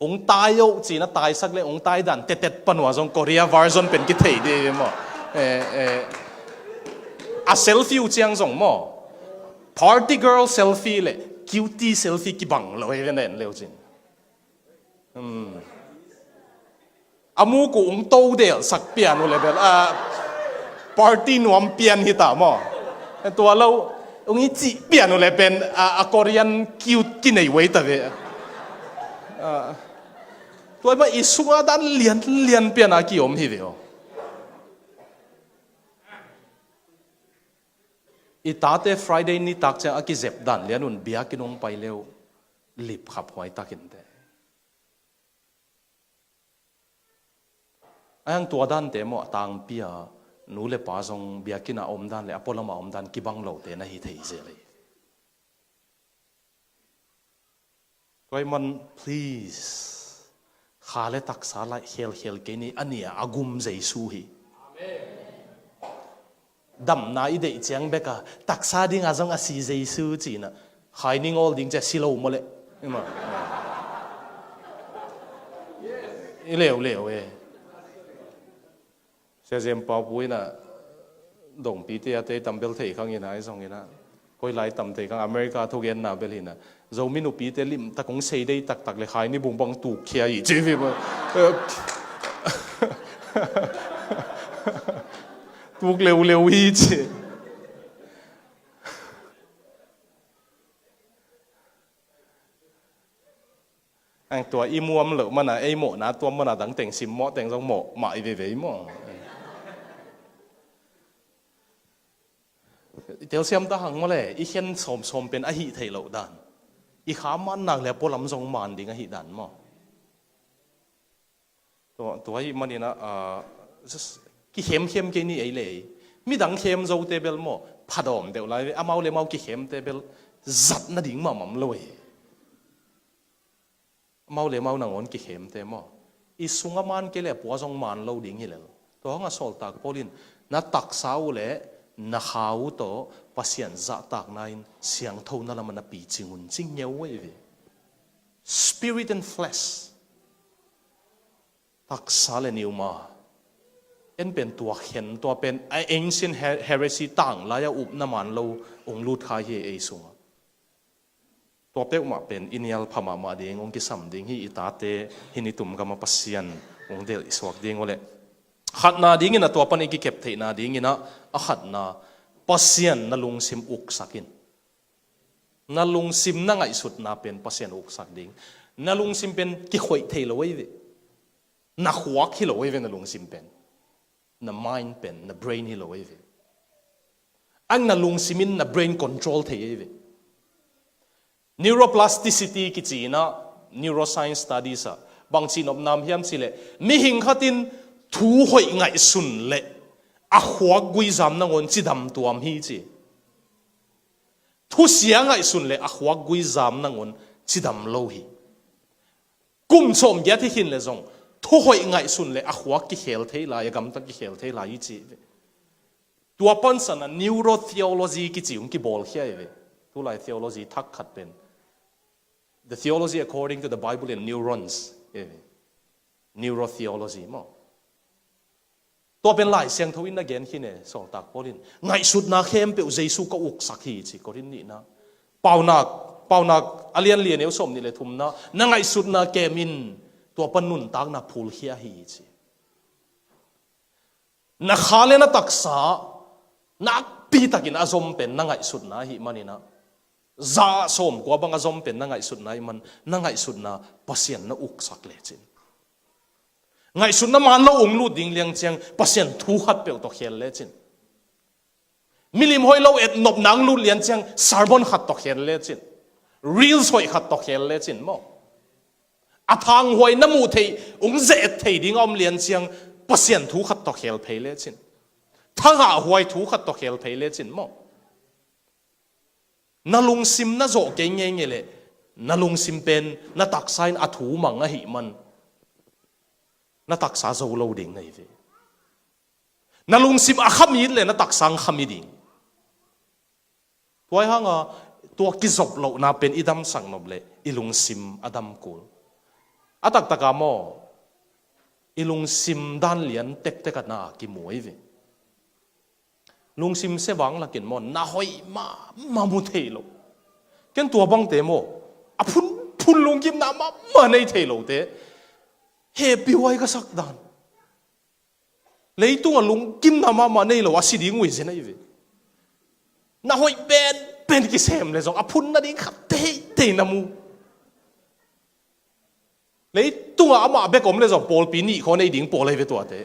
Ung tai uh cina taisak le ung tai dan tetet panua zong Korea version pen kithei ding ei maw. Eh, eh. A selfie uh ciang zong maw. Party girl selfie le cutie selfie kibang lo hi ve na en leu cin. Hmm. A muk uh ung to delsak pian uh le bel a party nuam pian hi ta maw. Tua lo ung i cih pian uh le pen a, a Korean cute kinei wei ta ve. Ah. Tua i ma i sunga dan lian lian pian a kiom hi ve aw. I tate Friday nitak ciang a kizep dan lian un biakinn hong pai leu lipkhap huai takin te. A hang tua dante maw a tangpi a nu le pa zong biakinn a om dan le a pualam a om dan kibang lote na hi thei zel ei. Tua i man, please. Kha le taksa laih khelkhel kei ni a nia a gum Jesu hi. Damna i deih ciang beka taksa dinga zong a si Jesu cina. Khai ning awl ding cia si lo maw le. I ma. I leuleu e. Sia Zem Pau Pu ina dongpite a tei tam bel thei khang ina i zong ina. Koi lai tam thei khang America thugenna bel hina. Zomi nupite limtak hong sei dei taktak le khai ni bung bang tuk khia hi ci vi ba. Tuk leuleu hi ci. Ang tua i muam loh mana ei mawhna tuam mana dang teng simmawh teng zong mawh mah i veivei maw. I telsiam ta hang maw le i khen sawmsawm pen a hih theih loh dan. I kha man nak le a pualam zong man ding a hih dan maw. Tua, tua hih manina, ah, just kikhemkhem kei ni ei le ei. Midang khem zote bel maw phadawm deuh lai ve, amau le amau kikhemte bel zat nading mahmam lo ei. mau le mau nangawn kikhemte maw? I sungah man kei le pua zong man lo ding hi lel. Tua hangah sawltak Paul in na taksa uh le na kha uh tawh Pasian zahtakna in siangthona lamah na picing un ci ngeu uh ei ve. Spirit and flesh. Taksa le neu ma. En pen tua khen, tua pen a ancient he-, heresy tang lai-a upna man lo ong lut kha hi ei sungah. Tua peuhmah pen i nial pha mahmah ding, ong kisam ding hi i tate, hi ni tum gamah Pasian ong delh i suak ding uh leh. Khatna dingin a tua pan i kikep theihna dingin ah, a khatna Pasian na lungsim uksak in. Na lungsim na ngaihsutna pen Pasian uksak ding. Na lungsim pen kikhoih thei lo ei ve. Na khuak hi lo ei ve na lungsim pen. Na mind pen, na brain hi lo ei ve. Ang na lungsim in na brain control thei ei ve. Neuroplasticity kici in ah neuroscience studies ah bang ci nopna om hiam cih leh mihing khat in thu hoih ngaihsun leh a khuak guizam nangawn cidam tuam hi ci. Thusia ngaihsun leh a khuak guizam nangawn cidam lo hi. Kum sawmgiat hi khin leh zong thu hoih ngaihsun leh a khuak kikhel thei lai, a gamtat kikhel thei lai hi ci ve. Tua pansan a neurotheology kici ong kibawlkhia hi ve. Tulai theology thak khat pen the theology according to the Bible and neurons hi ve. Neurotheology maw? Tua pen Lai Siangtho in na gen khin e, sawltak Paul in ngaihsutna khempeuh Jesu ka uksak hi ci, Korin nihna. Paunak, Paunak a lian li a neu sawm nih le thumna, na ngaihsutna kem in tua pan nuntakna phulkhia hi ci. Na kha le na taksa nakpi takin a zom pen na ngaihsutna ahih manin ah, za sawmkua bang a zom pen na ngaihsutna ahih man, na ngaihsutna Pasian na uksak lecin. Ngaihsutna man lo ong lut ding liang ciang Pasian thu khat peuh tawh khel lecin. Milim hoih lo et nopna ong lut lian ciang sermon khat tawh khel lecin. Reels hoih khat tawh khel lecin maw? A thanghuai na muh theih ong ze-et thei ding a om lian ciang Pasian thu khat tawh khel phei lecin. Thangahhuai thu khat tawh khel phei lecin maw? Na lungsim na zawh kei ngeingei leh na lungsim pen na taksa in a thu mang ahih man, na taksa zo lo ding na hi ve. Na lungsim a kham it leh na taksa ang kham hi ding. Tua hanga tua kizop lohna pen i damsak nop leh i lungsim a dam kul. A taktaka maw, i lungsim dan lian tektek a na kimu hi ve. Lungsim sevang lakin maw, na hoih mahmah mu thei lo. Ken tua bangte maw, a phunphun lungkimna mahmah nei thei lote hehpihhuai ka sak dan. Leitungah lungkimna mahmah nei lo a si ding uh hi zen ahi ve. Na hoih penpen kisem le zong a phun nading khat teitei na mu. Leitungah amah bek om le zong pawlpi nih khawng nei ding pawl ahi ve tuate.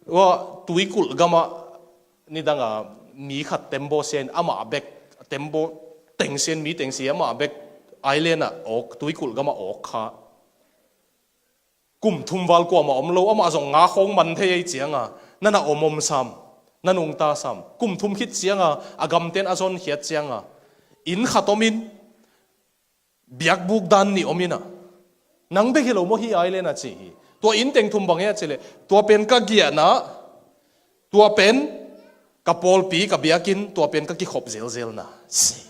Ua, tuikulh gamah nidanga mi khat tembaw sia in amah bek, tembaw teng sia in mi teng sia amah bek island ah awk, tuikulh gamah awk kha. Kum thum val kuamah om lo, amah zong nga khawng man thei ahi cianga, na na om om sam, na nungta sam. Kum thum khit cianga a gamten a zonkhiat cianga, inn khat om in, biakbuk dan nih om in ah, nang bek hi lo maw hih island ah ci hi. Tua inn teng thum bang hia ci leh, tua pen ka giahna, tua pen ka pawlpi, ka biakinn, tua pen ka kikhop zelzelna ci.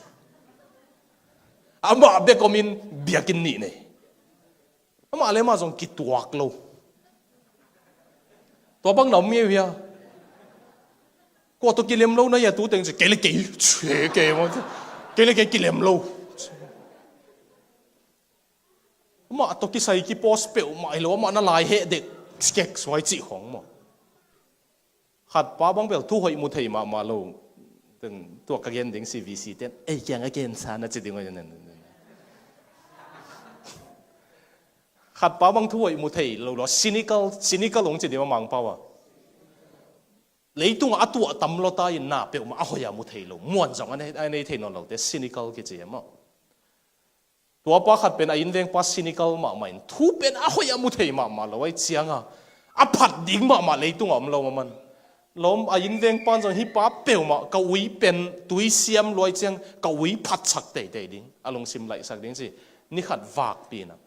Amah bek om in biakinn nih nei. Amah le amah zong kituak lo. Tua bang na om ngei uh hia? Kua tawh kilem lo na hia tu teng ci, kei le kei, kei maw ci. Kei le kei kilem lo. Amah tawh kisai kipost peuhmah hi lo, amah na lai heh dek, skek suai cih khawng maw. Khatpa bang bel thu hoih mu thei mahmah lo. Teng, tua ka gen ding C V C ten, ei kiang a gen sa na ci ding uh. Khatpa bang thu hoih mu thei lo lo, cynical, cynical ong ci ding a Mangpau a. Leitungah a tuah tam lawta in na peuhmah a hoih a mu thei lo. Muan zong a nei, a nei thei nawn lote, cynical kici e maw. Tuapa khat pen a innvengpa cynical mahmah in thu pen a hoih a mu thei mahmah lo ahi cianga, a phat ding mahmah leitungah om lo maman. Lawm a innveng pan zong hih pa peuhmah ka ui pen tui siam lua ciang ka ui phatsak teitei ding, a lungsim laihsak ding ci. Ni khat vakpi in ah,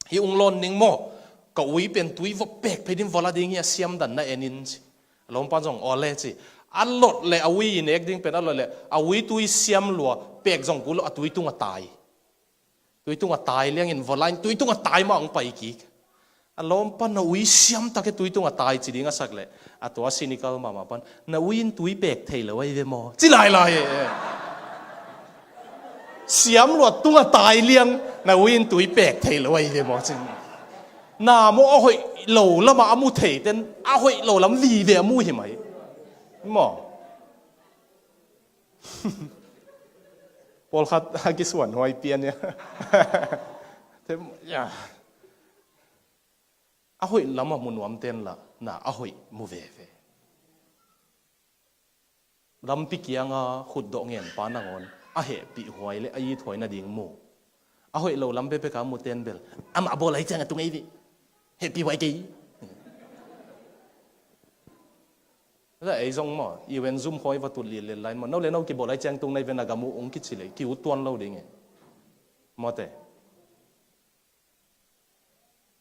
hih ung lawn ning maw, ka ui pen tui va pek phei ding, va la ding hi a, siamdan na en in ci. A lawm pan zong aw le ci. A lot le a ui i nek ding pen a lot le a ui tui siam lua pek zong kul lo, a tui tung a tai. Tui tung a tai liangin va la in tui tung a tai mah hong pai kik. A lawm pan na ui siam tak e, tui tung a tai ci ding a sak leh, a tua cynical mahmah pan, na ui in tui pek thei lo ahi ve maw ci lailai e. Siam lua tung a tai liang, na ui in tui pek thei lo ahi ve maw ci. Na maw a hoih lo lamah a mu thei ten, a hoih lo lam vive a mu hi mai. Maw. Pawlkhat a kisuan huai pian ia. Te, ia. A hoih lamah mu nuam ten lah, na a hoih mu veve. Lampi kianga khutdawh ngen pa nangawn a hehpih huai le a it huai nading mu. A hoih lo lam bekbek a mu ten bel, amah bawl ai ciang a tung ei ve. Hehpih huai kei. Ei zong maw, i ven zum khawi va tut lilel lai maw, no le no kibawl ai ciang tung nai ve na gam uh ung kici le, ki ut tuan lo ding e. Mawte.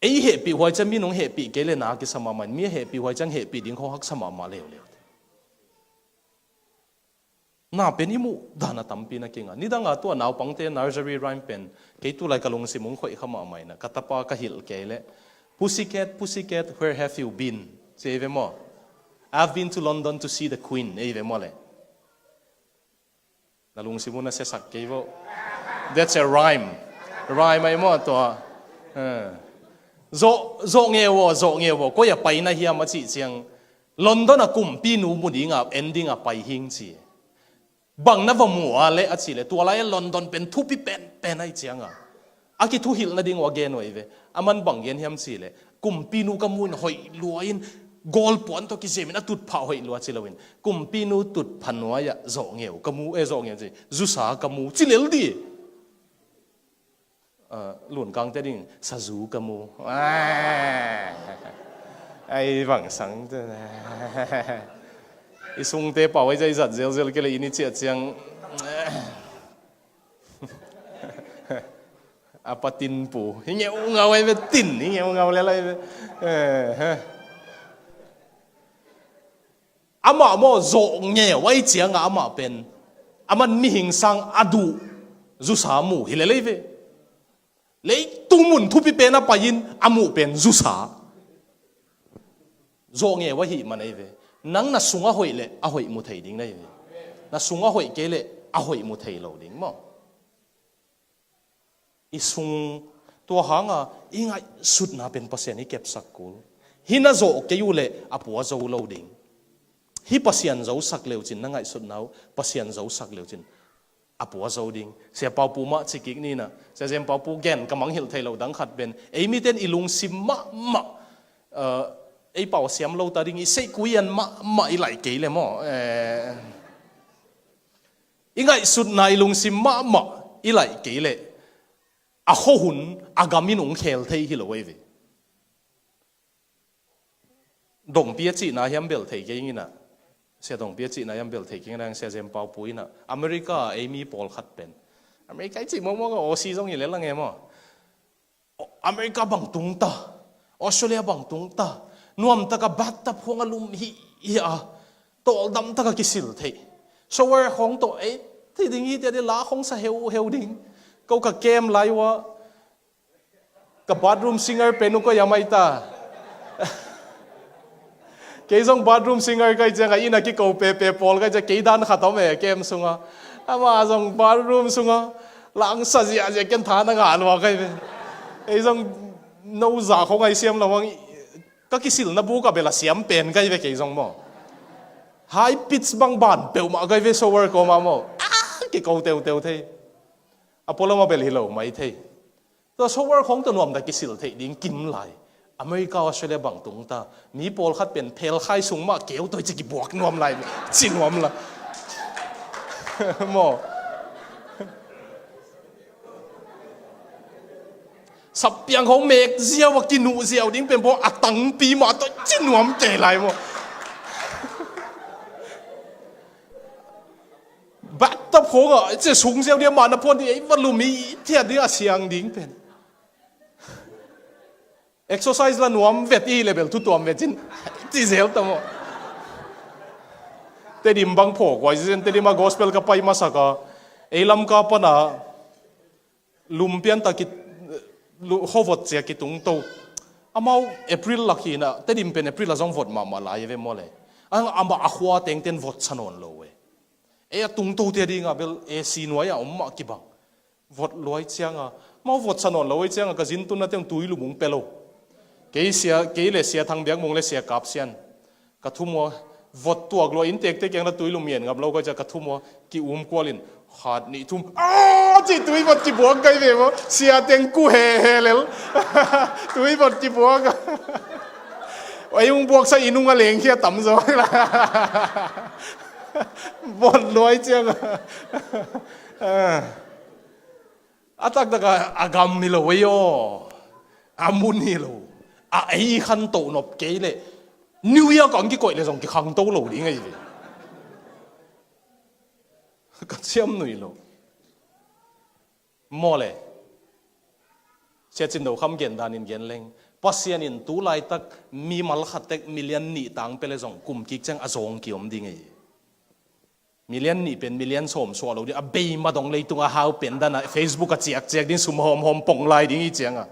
Ei hehpih huai ciang mi nung hehpih kei le na kisa mahmah in, mi a hehpih huai ciang hehpih ding khawng haksa mahmah leuleu. Na pen i muh dan a tampi na kinga. Nidanga tua naupangte nursery rhyme pen kei tulai ka lungsim ung khoih kha mahmah in ah, ka tapa ka hilh kei le, "Pussycat, pussycat, where have you been?" ci ei ve maw. "I've been to London to see the Queen," ei ve maw le. Na lungsim un a siasak kei vo. That's a rhyme. Rhyme ai maw tua. Eh. Zawh, zawh ngeu aw, zawh ngeu aw. Koi a pai na hiam a cih ciang, London a kumpinu mu dinga, en dinga pai hing ci. Bang na va mu a le a cih le, tua lai a London pen thupi penpen ai cianga a kithuhilh nading uh a gen uh ei ve. Aman bang gen hiam cih le, kumpinu ka mu in hoih lua in, goal puan tawh kizemin a tutphah hoih lua ci loin, kumpinu tutphah nuai-ah zawh ngeu ka mu, eh, zawh ngeu ci, zusa ka mu ci lel di. Ah, lunkangte ding, sazu ka mu. Ah, ai bang sang te. I sungte pau ai zai zat zelzel kei le i ni ciah ciang. A pa tin pu. Hi ngeu ngau ai ve tin. Hi ngeu ngau le lai ve. Eh, he. Amah maw zawh ngeu ai cianga amah pen. Aman mihing sang a duh. Zusa mu hi le lei ve. Leitung mun thupi pen a pai in a muh pen zusa. Zawh ngeu ahih man ei ve. Nang na sung a hoih le a hoih mu thei ding na hi ve. Na sung a hoih kei le a hoih mu thei lo ding maw. I sung tua hanga i ngaihsutna pen Pasian i kepsak kul. Hi na zawh kei uh le a pua zo lo ding. Hi Pasian zosak leucin na ngaihsutna uh Pasian zosak leucin a pua zo ding. Sia Pau Pu mah cikik nina. Sia Zem Pau Pu gen ka mangngilh thei lo dang khat pen. Ei miten i lungsim mahmah. Uh, ei pau siam lo ta ding i seihkui an mahmah i laih kei le maw. Eh, i ngaihsutna i lungsim mahmah i laih kei le. A khuahun a gam in ung khel thei hi lo ei ve. Dongpi a cihna hiam bel thei kei ing ina. Sia Dongpi a cihna hiam bel thei kei ing ina, Sia Zem Pau Pu ina. America a ei mi pawlkhat pen. America i cih mawkmawk a Aussie zong hi le lang e maw. America bang tung ta. Australia bang tung ta. Nuamtaka bathtub khong a lum hi hi a. Tawldam taka kisil thei. Shower khong tawh ei. Thei ding hi tia di la khong sa heu heu ding. Ko ka kem lai ua. Ka bathroom singer pen uh koi a mai ta. Kei zong bathroom singer kai cianga ina kiko pepe pawl kai cia kei dan khat om e kem sunga. Ama zong bathroom sunga. Langsa ziahziah ken tha na ngah lua kai ve. Ei zong no za khong ai siam lo hang ka kisilna bu ka bela siam pen kai ve kei zong maw. High pitch bang ban peuhmah kai ve shower kawma maw. Ah, kiko teuteu thei. A pualama bel hi lo mai thei. Tua shower khong tua nuamta kisil theih ding kim lai. America, Australia bang tung ta. Mi pawlkhat pen phelkhai sung mah keu toi ci kibuak nuam lai. Ci nuam lai. Maw. Sappiang khong mek ziau a kinuh ziau ding pen baw a tangpi mah toi ci nuam kei lai maw. Phawng ah, cia sung ziau dia mah na phuan ding, ei va lum i thiat ding a siang ding pen. Exercise la nuam vet i level thu tuam vet cin. Ci zel ta maw. Tedim bang phaw kuai zen, Tedim a gospel ka pai masak a. Ei lam ka pana. Lum pian ta ki, lu-, khuavot cia kitung to. Amau April lak hi na, Tedim pen April a zong vot mahmah lai ve maw le. Ang ama a khua tengten vot sa nawn lo e. Ei a tung to te ding a bel A C nuai a om mah kibang. Vot luai cianga, mau vot sa nawn lo ei cianga ka zin tunna teng tui lum ung pe lo. Kei sia, kei le sia Thang Biak Mung le sia Kap Sian. Ka thumua, vot tuak lua in tektek kiang la tui lum mian ngap lo ka cia ka thumua, ki um kualin, khat nih thum, "Ah!" ci tui vot kibuak kai ve maw, sia teng ku he he lel. Tui vot kibuak. Ei ung buak sa in ung a leng khia tam zaw la. Vot luai ciang. Ah. A taktak a, a gam hi lo ei aw. A mun hi lo. A ei khantoh nop kei le. New Year kong kikoih le zong kikhangto lo ding ei ve. Ka ciam nui lo. Maw le. Sia Cin Do Kham gen danin gen leng. Pasian in tu laitak mimal khat tek million nih tang pe le zong kum kik ciang a zong kiom ding ei. Million nih pen million sawm suah lo ding, a bei madong leitung a hau pen dan a Facebook a ciakciak ding sum hawmhawm pong lai ding i cianga.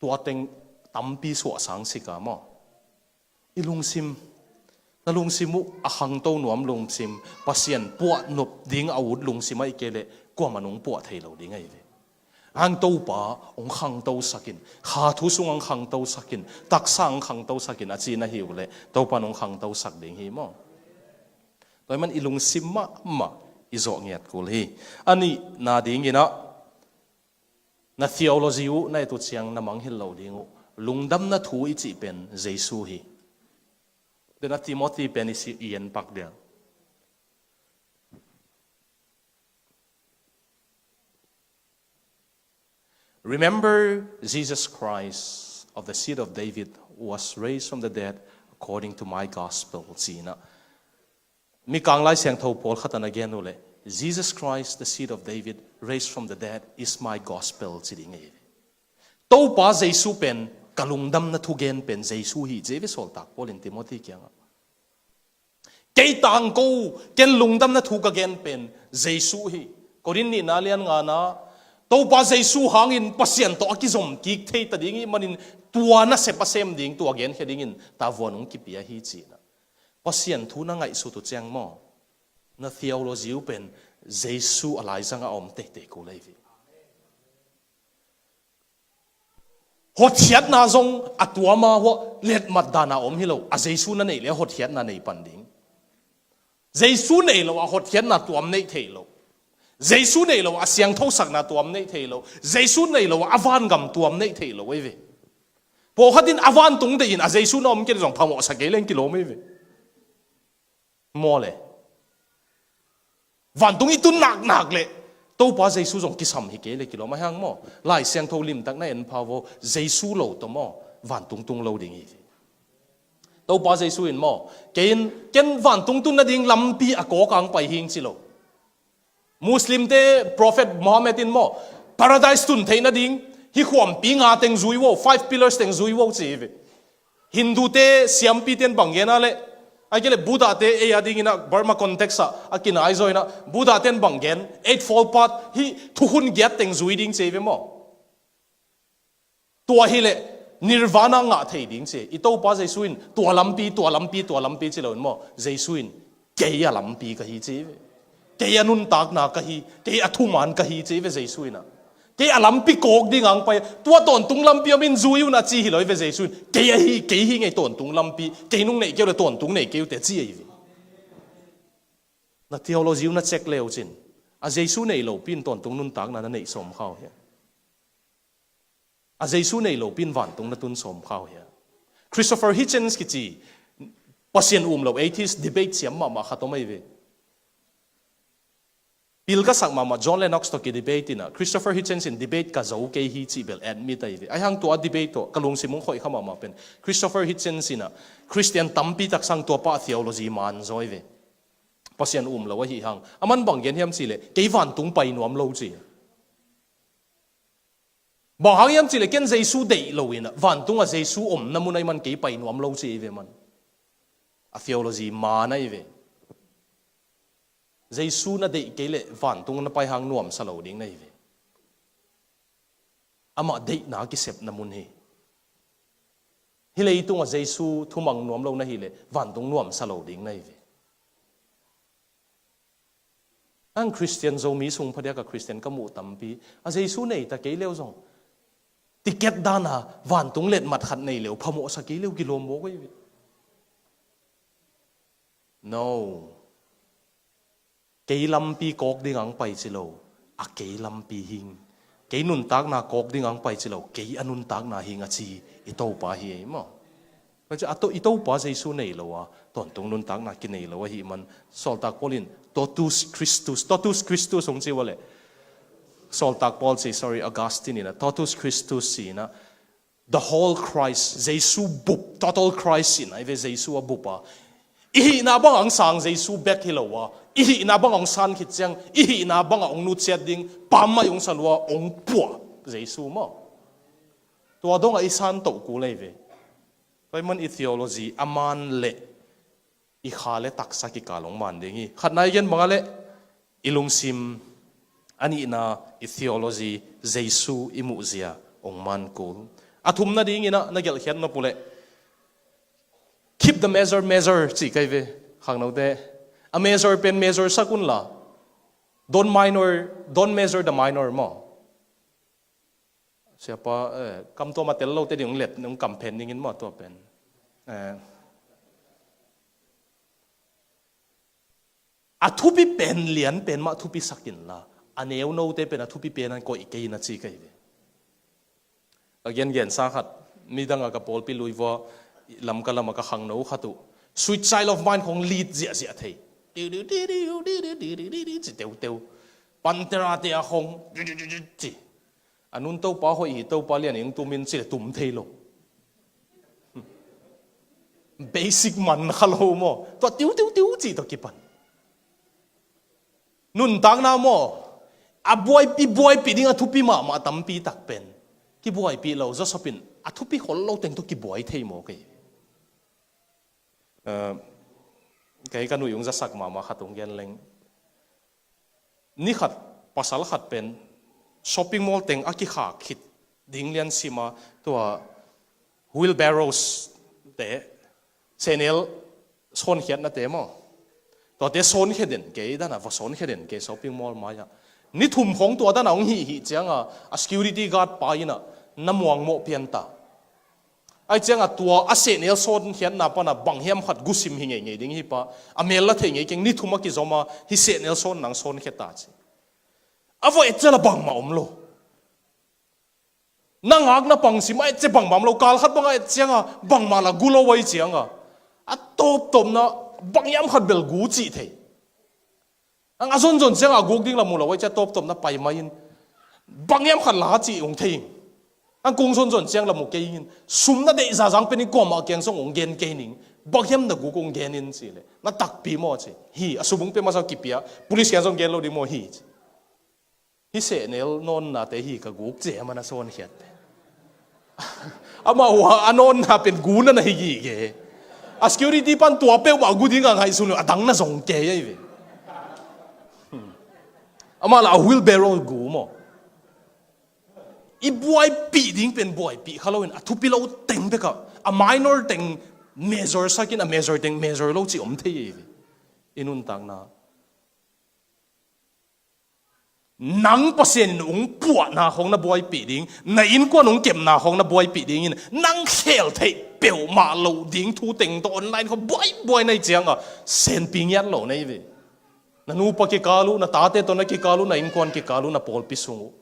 Tua teng tampi suah sang sika maw. I lungsim, na lungsim uh a khangto nuam lungsim, Pasian puah nop ding a ut lungsim a i kei leh, kuamah nung puah thei lo ding a hi ve. Ang Topa hong khangtosakin, kha thu sung hong khangtosakin, taksa hong khangtosakin a ci na hi uh leh Topa hong khangtosak ding hi maw? Tua hi man i lungsim mahmah i zawh ngiat kul hi. A nihna dingin ah na theology uh na et uh ciang na mangngilh lo ding uh. Lungdamna thu i cih pen Jesu hi. Tua na Timothy pen i si i en pak dia. Remember Jesus Christ of the seed of David, who was raised from the dead according to my gospel, ci-in ah. Mikang Lai Siangtho pawlkhat in a gen uh leh, Jesus Christ, the seed of David, raised from the dead, is my gospel, ci ding hi. Topa Jesu pen ka lungdamna thugen pen Jesu hi, ci ve sawltak Paul in Timothy kiangah. Kei tangko, ken lungdamna thu ka gen pen Jesu hi. Korin nihna lian ngana, Topa Jesu hangin Pasian tawh a kizom kik thei ta ding ih manin tua nasep a sem ding, tua genkhia dingin tavuan hong kipia hi ci-in ah. Pasian thu na ngaihsut uh ciang maw, na theology uh pen Jesu a laizang a om teitei kul hi. Hotkhiatna zong a tuama hua letmat dana om hi lo. A Jesu na neih le a hotkhiatna nei pan ding. Jesu nei lo a hotkhiatna tuam neih theih lo. Jesu nei lo a siangthosakna tuam neih theih lo. Jesu nei lo a vangam tuam neih theih lo ei ve. Pawlkhat in a vantung deihin a Jesu na om kei zong phamawhsa kei leng kilawm ei ve. Maw le. Vantung i tun naknak le Topa Jesu zong kisam hi kei le kilawm a hiang maw. Lai Siangtho limtak na en pha vaw, Jesu lo tawh maw vantung tung lo ding hi. Topa Jesu in maw, kei in ken vantung tun nading lampi a kawkang pai hing ci lo. Muslim te Prophet Muhammad in maw, Paradise tun theih nading hih khuampi nga teng zui vaw, five pillars teng zui vaw ci hi ve. Hindu te siampi ten bang gen a le, ai ke le Buddha te ei a dingin ah Burma context ah a kinai zaw in ah Buddha ten bang gen, Eightfold Path hih thukhun giat teng zui ding ci hi ve maw. Tua hi le Nirvana ngah thei ding ci. I Topa Jesu in tua lampi, tua lampi, tua lampi ci lo in maw. Jesu in kei a lampi ka hi ci hi ve. Kei a nuntakna ka hi, kei a thuman ka hi ci hi ve Jesu in ah. Kei a lampi kawk ding ang pai, tua tawntung lampi om in zui un a ci hi lo hi ve Jesu in. Kei a hi, kei hi ngei tawntung lampi, kei nung neih keu le tawntung nei keu te ci hi ve. Na theology uh na check leu cin. A Jesu nei lo pi in tawntung nuntakna na neih sawm khau hi. A Jesu nei lo pi in vantung na tun sawm khau hi. Christopher Hitchens kici Pasian um lo atheist debate siam mahmah khat om ei ve. Pil ka sak mahmah John Lennox tawh ki debate in ah Christopher Hitchens in debate ka zo kei hi cih bel admit ei ve. Ai hang tua debate tawh ka lungsim hong khoih kha mahmah pen Christopher Hitchens in ah Christian tampi tak sang tua pa theology man zaw ei ve. Pasian um lo ahi hang. A man bang gen hiam cihleh, kei vantung pai nuam lo ci. Bang hang hiam cihleh, ken Jesu deih lo in ah, vantungah Jesu omna mun ah i man kei pai nuam lo ci hi ve man. A theology man ahi ve. Jesu na deih kei leh vantung na pai hang nuamsa lo ding na hi ve. Amah deihna kisepna mun hi. Hih leitungah Jesu thumang nuam lo na hileh vantung nuamsa lo ding na hi ve. Ang Khristian Zomi sung phadiak a Khristian ka muh tampi, a Jesu nei ta kei leu zong, ticket dana vantung letmat khat nei leu phamawhsa kei leu kilawm mawk ahi ve. No. Kei lampi kawk ding ang pai ci lo, a kei lampi hing. Kei nuntakna kawk ding ang pai ci lo, kei a nuntakna hing a ci i Topa hi ei maw. Tua ci a to, i Topa Jesu nei lo a, tawntung nuntakna kinei lo ahi man. Sawltak Paul in totus Christus, totus Christus hong ci ua le. Sawltak Paul ci, sorry, Augustine in a totus Christus ci in a, the whole Christ, Jesu bup, total Christ in a i ve Jesu a bup a. I hihna bang ang sang Jesu bek hi lo a, i hihna bang ang san khit ciang, i hihna bang ang nutsiat ding pam mai ang sa lua ang puah Jesu maw. Tua dong a i san toh kul ei ve. Tua i man i theology a man leh i kha le taksa kikal hong man ding hi. Khatna i gen bang a le i lungsim, a nihna i theology, Jesu i muhzia hong man kul. A thumna dingin a na gelhkhiat nop uh le keep the measure measure ci kai ve khangnote. A measure pen measure sak un la. Don't minor, don't measure the minor maw. Siapa, eh, kam tua ma tel lo te ding let nung kam pen dingin maw tua pen. Eh. A thupi pen lian pen mah thupi sakin la. A neunote pen a thupi pen an koih kei na ci kai ve. A gengen sa khat, midang a ka pawlpi lui vua, lam ka lam a ka khangno khat uh. Sweet child of mine khong lead ziahziah thei. Diu, diu, diu, diu, diu, diu, diu, diu, diu, ci teu, teu. Pantera te a khong, diu, diu, diu, diu, ci. A nun Topa hoih hi, Topa lian ing tumin ci le tum thei lo. Basic man kha lo maw. Tua tiu, tiu, tiu, ci tua kipan. Nuntakna maw, a buaipi, buaipi ding a thupi mahmah tampi tak pen kibuaipi lo, zawsopin a thupi khol lo teng tawh kibuai thei maw kei. Eh, kei ka nuih ung zasak mahmah khat ung gen leng. Ni khat, pasal khat pen shopping mall teng a kikhak khit ding lian sima tua wheelbarrows te, sehnel sawnkhiatnate maw. Tuate sawnkhia den kei dana, va sawnkhia den kei shopping mall mai-ah. Ni thum khong tua dana hong hih hih cianga, a security guard pa ina na muangmawh pianta. Ai cianga tua a sehnel sawnkhiatna pana bang hiam khat gusim hi ngeingei ding hi pa, a mel la thei ngei keng ni thum a kizoma hi sehnel sawn nang sawnkhia ta ci. A va et ciala bangmah om lo. Na ngakna pangsim a et cia bangmah om lo, kal khat banga et cianga bangmah la gu lo ai cianga. A tawptawpna bang hiam khat bel gu cih thei. Ang a zonzon cianga a guk ding la mu lo ai cia tawptawpna pai mai in. Bang hiam khat la cih ung thei ing. Ang kung zonzon ciang la mu kei in. Sum na deih zazang pen in kuamah kiang zong ung gen kei ning. Bang hiam na guk ung gen in ci le. Na takpi maw ci. Hi, a sum ung pe masa kipia. Police kiang zong gen lo ding maw hi ci. Hi sehnel nawnnate hi ka guk ci a mana sawnkhiat. Amah hua a nawnna pen gu na na hi gige. A security pan tua peuhmah gu ding a ngaihsun lo a dang na zong kei ai ve. Amah la a wheelbarrow gu maw. I buaipih ding pen buaipih kha loin a thupi lo teng bekah a minor teng measure sakin a major teng measure lo ci om thei ai ve. I nuntakna. Nang Pasian in ung puahna khong na buaipih ding, na innkuan ung kepna khong na buaipih dingin, nang khel theih peuhmah loh ding thu teng tawh online khong buaibuai na hi cianga, senpi ngiat lo na hi ve. Na nupa kikal uh, na tate tawh na kikal uh, na innkuan kikal uh, na pawlpi sung uh.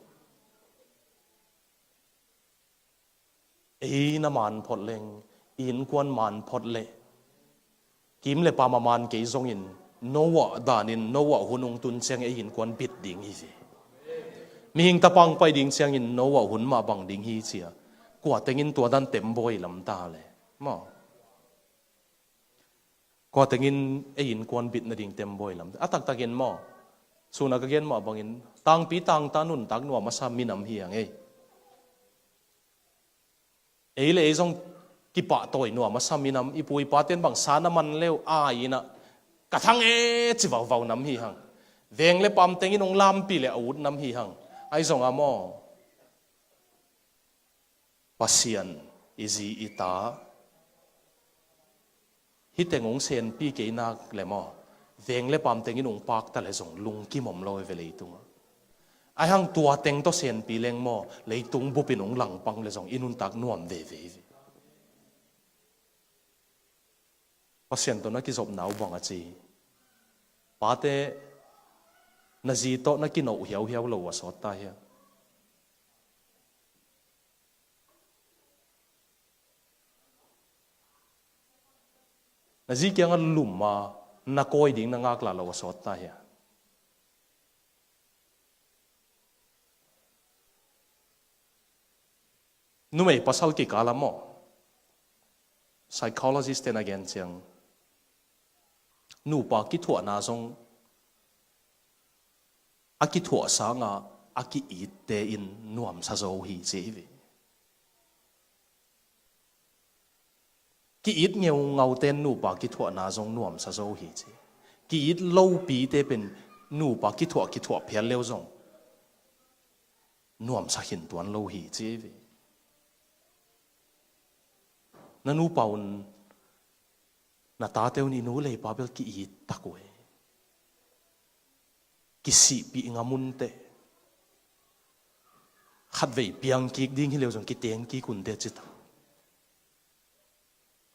Ei na man phot leng, i innkuan man phot leh, kim le pam a man kei zongin, Noah danin, Noah hun ung tun ciang ei innkuan bit ding hi ci. Mihing tapang pai ding ciangin Noah hun mah bang ding hi cia. Kua tengin tua dan tembawi lam ta le. Maw. Kua tengin ei innkuan bit nading tembawi lam a taktakin maw, suna ka gen mah bangin tangpi tangta nuntak nuam a sa minam hi hang ei. Ei le ei zong kipahtawi nuam a sa minam, i pu i paten bang sa na man leu ai inah ka thang e ci vauvau nam hi hang. Veng le pam tengin hong lampi le a ut nam hi hang. Ai zong a maw, Pasian i zi i ta hi teng hong senpi kei nak le maw, veng le pam tengin hong pakta le zong lungkim om lo e ve leitungah. Ai hang tua teng tawh senpi leng maw, leitung bupin hong langpang le zong i nuntak nuam veve hi ve. Pasian tawh na kizopna uh bang a ci? Pate, na zi tawh na kinoh hiauhiau lo a sawt ta hia? Na zi kiangah lum a na kawi ding na ngaklah lo a sawt ta hia? Numei pasal kikal ah maw, psychologist te na gen ciang nupa kithuahna zong a kithuah sanga a ki-itte in nuamsa zo hi ci hi ve. Ki-it ngeungaute in nupa kithuahna zong nuamsa zo hi ci. Ki-it lopite pen nupa kithuah kithuah phial leu zong nuamsa khin tuan lo hi ci hi ve. Na nupa un, na tate un i nu le i pa bel ki-it tak uh e. Kisihpih ngam un teh. Khatvei piang kik ding hi leu zong kiteng kik un teh ci ta.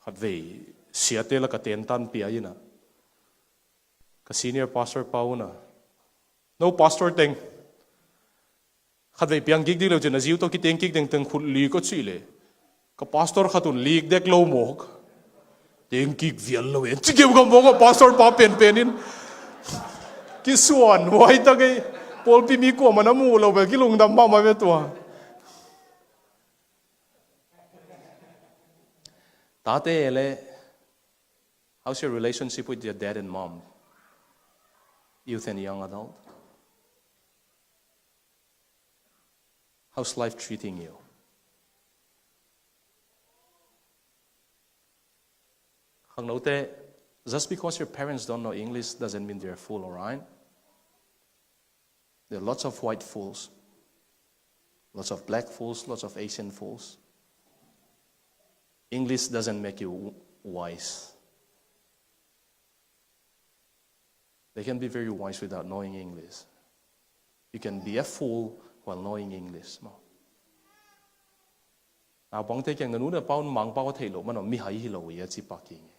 Khatvei siate la ka ten tan pia inah ka senior pastor pa unah, no pastor teng, khatvei piang kik ding leu cin a ziu tawh kiteng kik dengteng khut lik a cih leh ka pastor khat un lik dek lo mawk. Teng kik vial lo e ci keu kam mawk a, pastor pa penpen in kisuan huai tak ei. Pawlpi mi kuamah na muh lo bel kilungdam mahmah ve tua. Tate le, how's your relationship with your dad and mom? Youth and young adult. How's life treating you? Khangnote, just because your parents don't know English doesn't mean they're a fool, all right? There are lots of white fools, lots of black fools, lots of Asian fools. English doesn't make you w-, wise. They can be very wise without knowing English. You can be a fool while knowing English. Maw. Naupangte kiang na nu na pa un Mangpau a theih loh man aw, mi hai hi lo hi a ci pak hi ngei.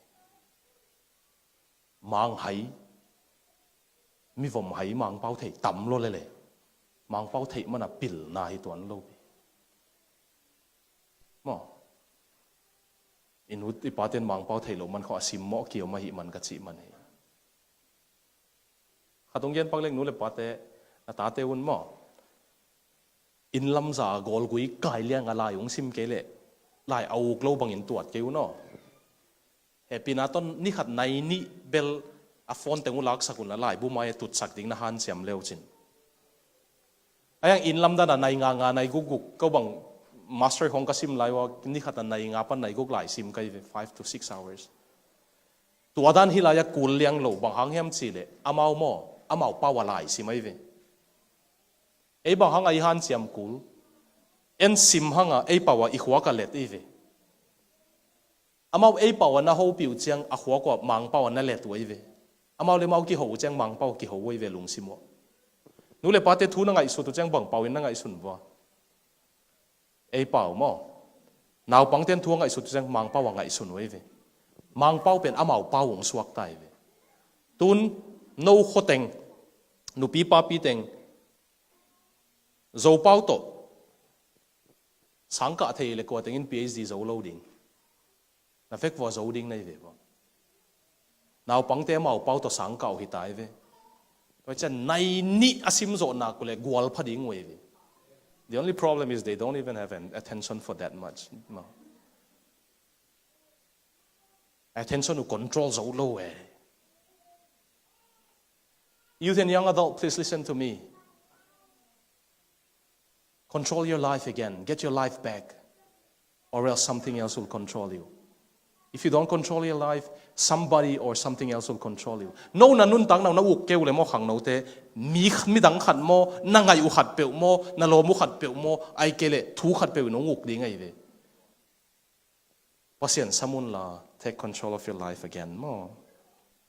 Mang hai, mivom hai Mangpau thei tam lo lele. Mangpau theih man a pilna hi tuan lo pi. Maw. I nu i paten Mangpau theih loh man khawng a simmawh kiom ahih man ka cih man hi. Khat hong gen pak leng, nu le pate, na tate un maw, inn lamza gawlgui kai lianga lai hong sim kei leh lai a uk lo bangin tuat kei un aw. Hehpihna tawh ni khat nai nih bel a phone teng uh laksak unla laibu mai a tutsak ding na hanciam leu cin. A hiang inn lamdan a nai nga nga nai guk guk, ko bang master khawng ka sim lai uh a ni khat a nai nga pan nai guk lai sim ka hi ve, five to six hours. Tua dan hi lai a kul liang lo, bang hang hiam cih leh amau maw, amau pau a lai sim ahi ve. Ei bang hang a i hanciam kul, en sim hang a ei pau a i khuak a let ahi ve. Amau ei pau a na hopih uh ciang a khuak uh a Mangpau a na let uh ahi ve. Amau le amau kiho uh ciang Mangpau a kiho uh ahi ve lungsim uh. Nu le pate thu na ngaihsut uh ciang bang pau in na ngaihsun vua? Ei pau maw. Naupangten thu a ngaihsut uh ciang Mangpau a ngaihsun uh ahi ve. Mangpau pen amau pau hong suakta ahi ve. Tun no khua teng, nupi papi teng, Zopau tawh sangkah thei le kua tengin PhD zo lo ding. Na vek vua zo ding na hi ve vua. Naupangte amau pau tawh sangkah uh hi ta hi ve. Tua ciang nai nih a sim zawh nak uh le gual pha ding uh hi ve. The only problem is they don't even have an attention for that much. No. Attention uh control zo lo e. Youth and young adult, please listen to me. Control your life again. Get your life back. Or else something else will control you. If you don't control your life, somebody or something else will control you. No na nuntakna uh na uk kei uh leh maw khangnote, mi, midang khat maw, na ngaih uh khat peuh maw, na lawm uh khat peuh maw, ahih kei leh thu khat peuh in hong uk ding ahi ve. Pasian sam un la, take control of your life again maw.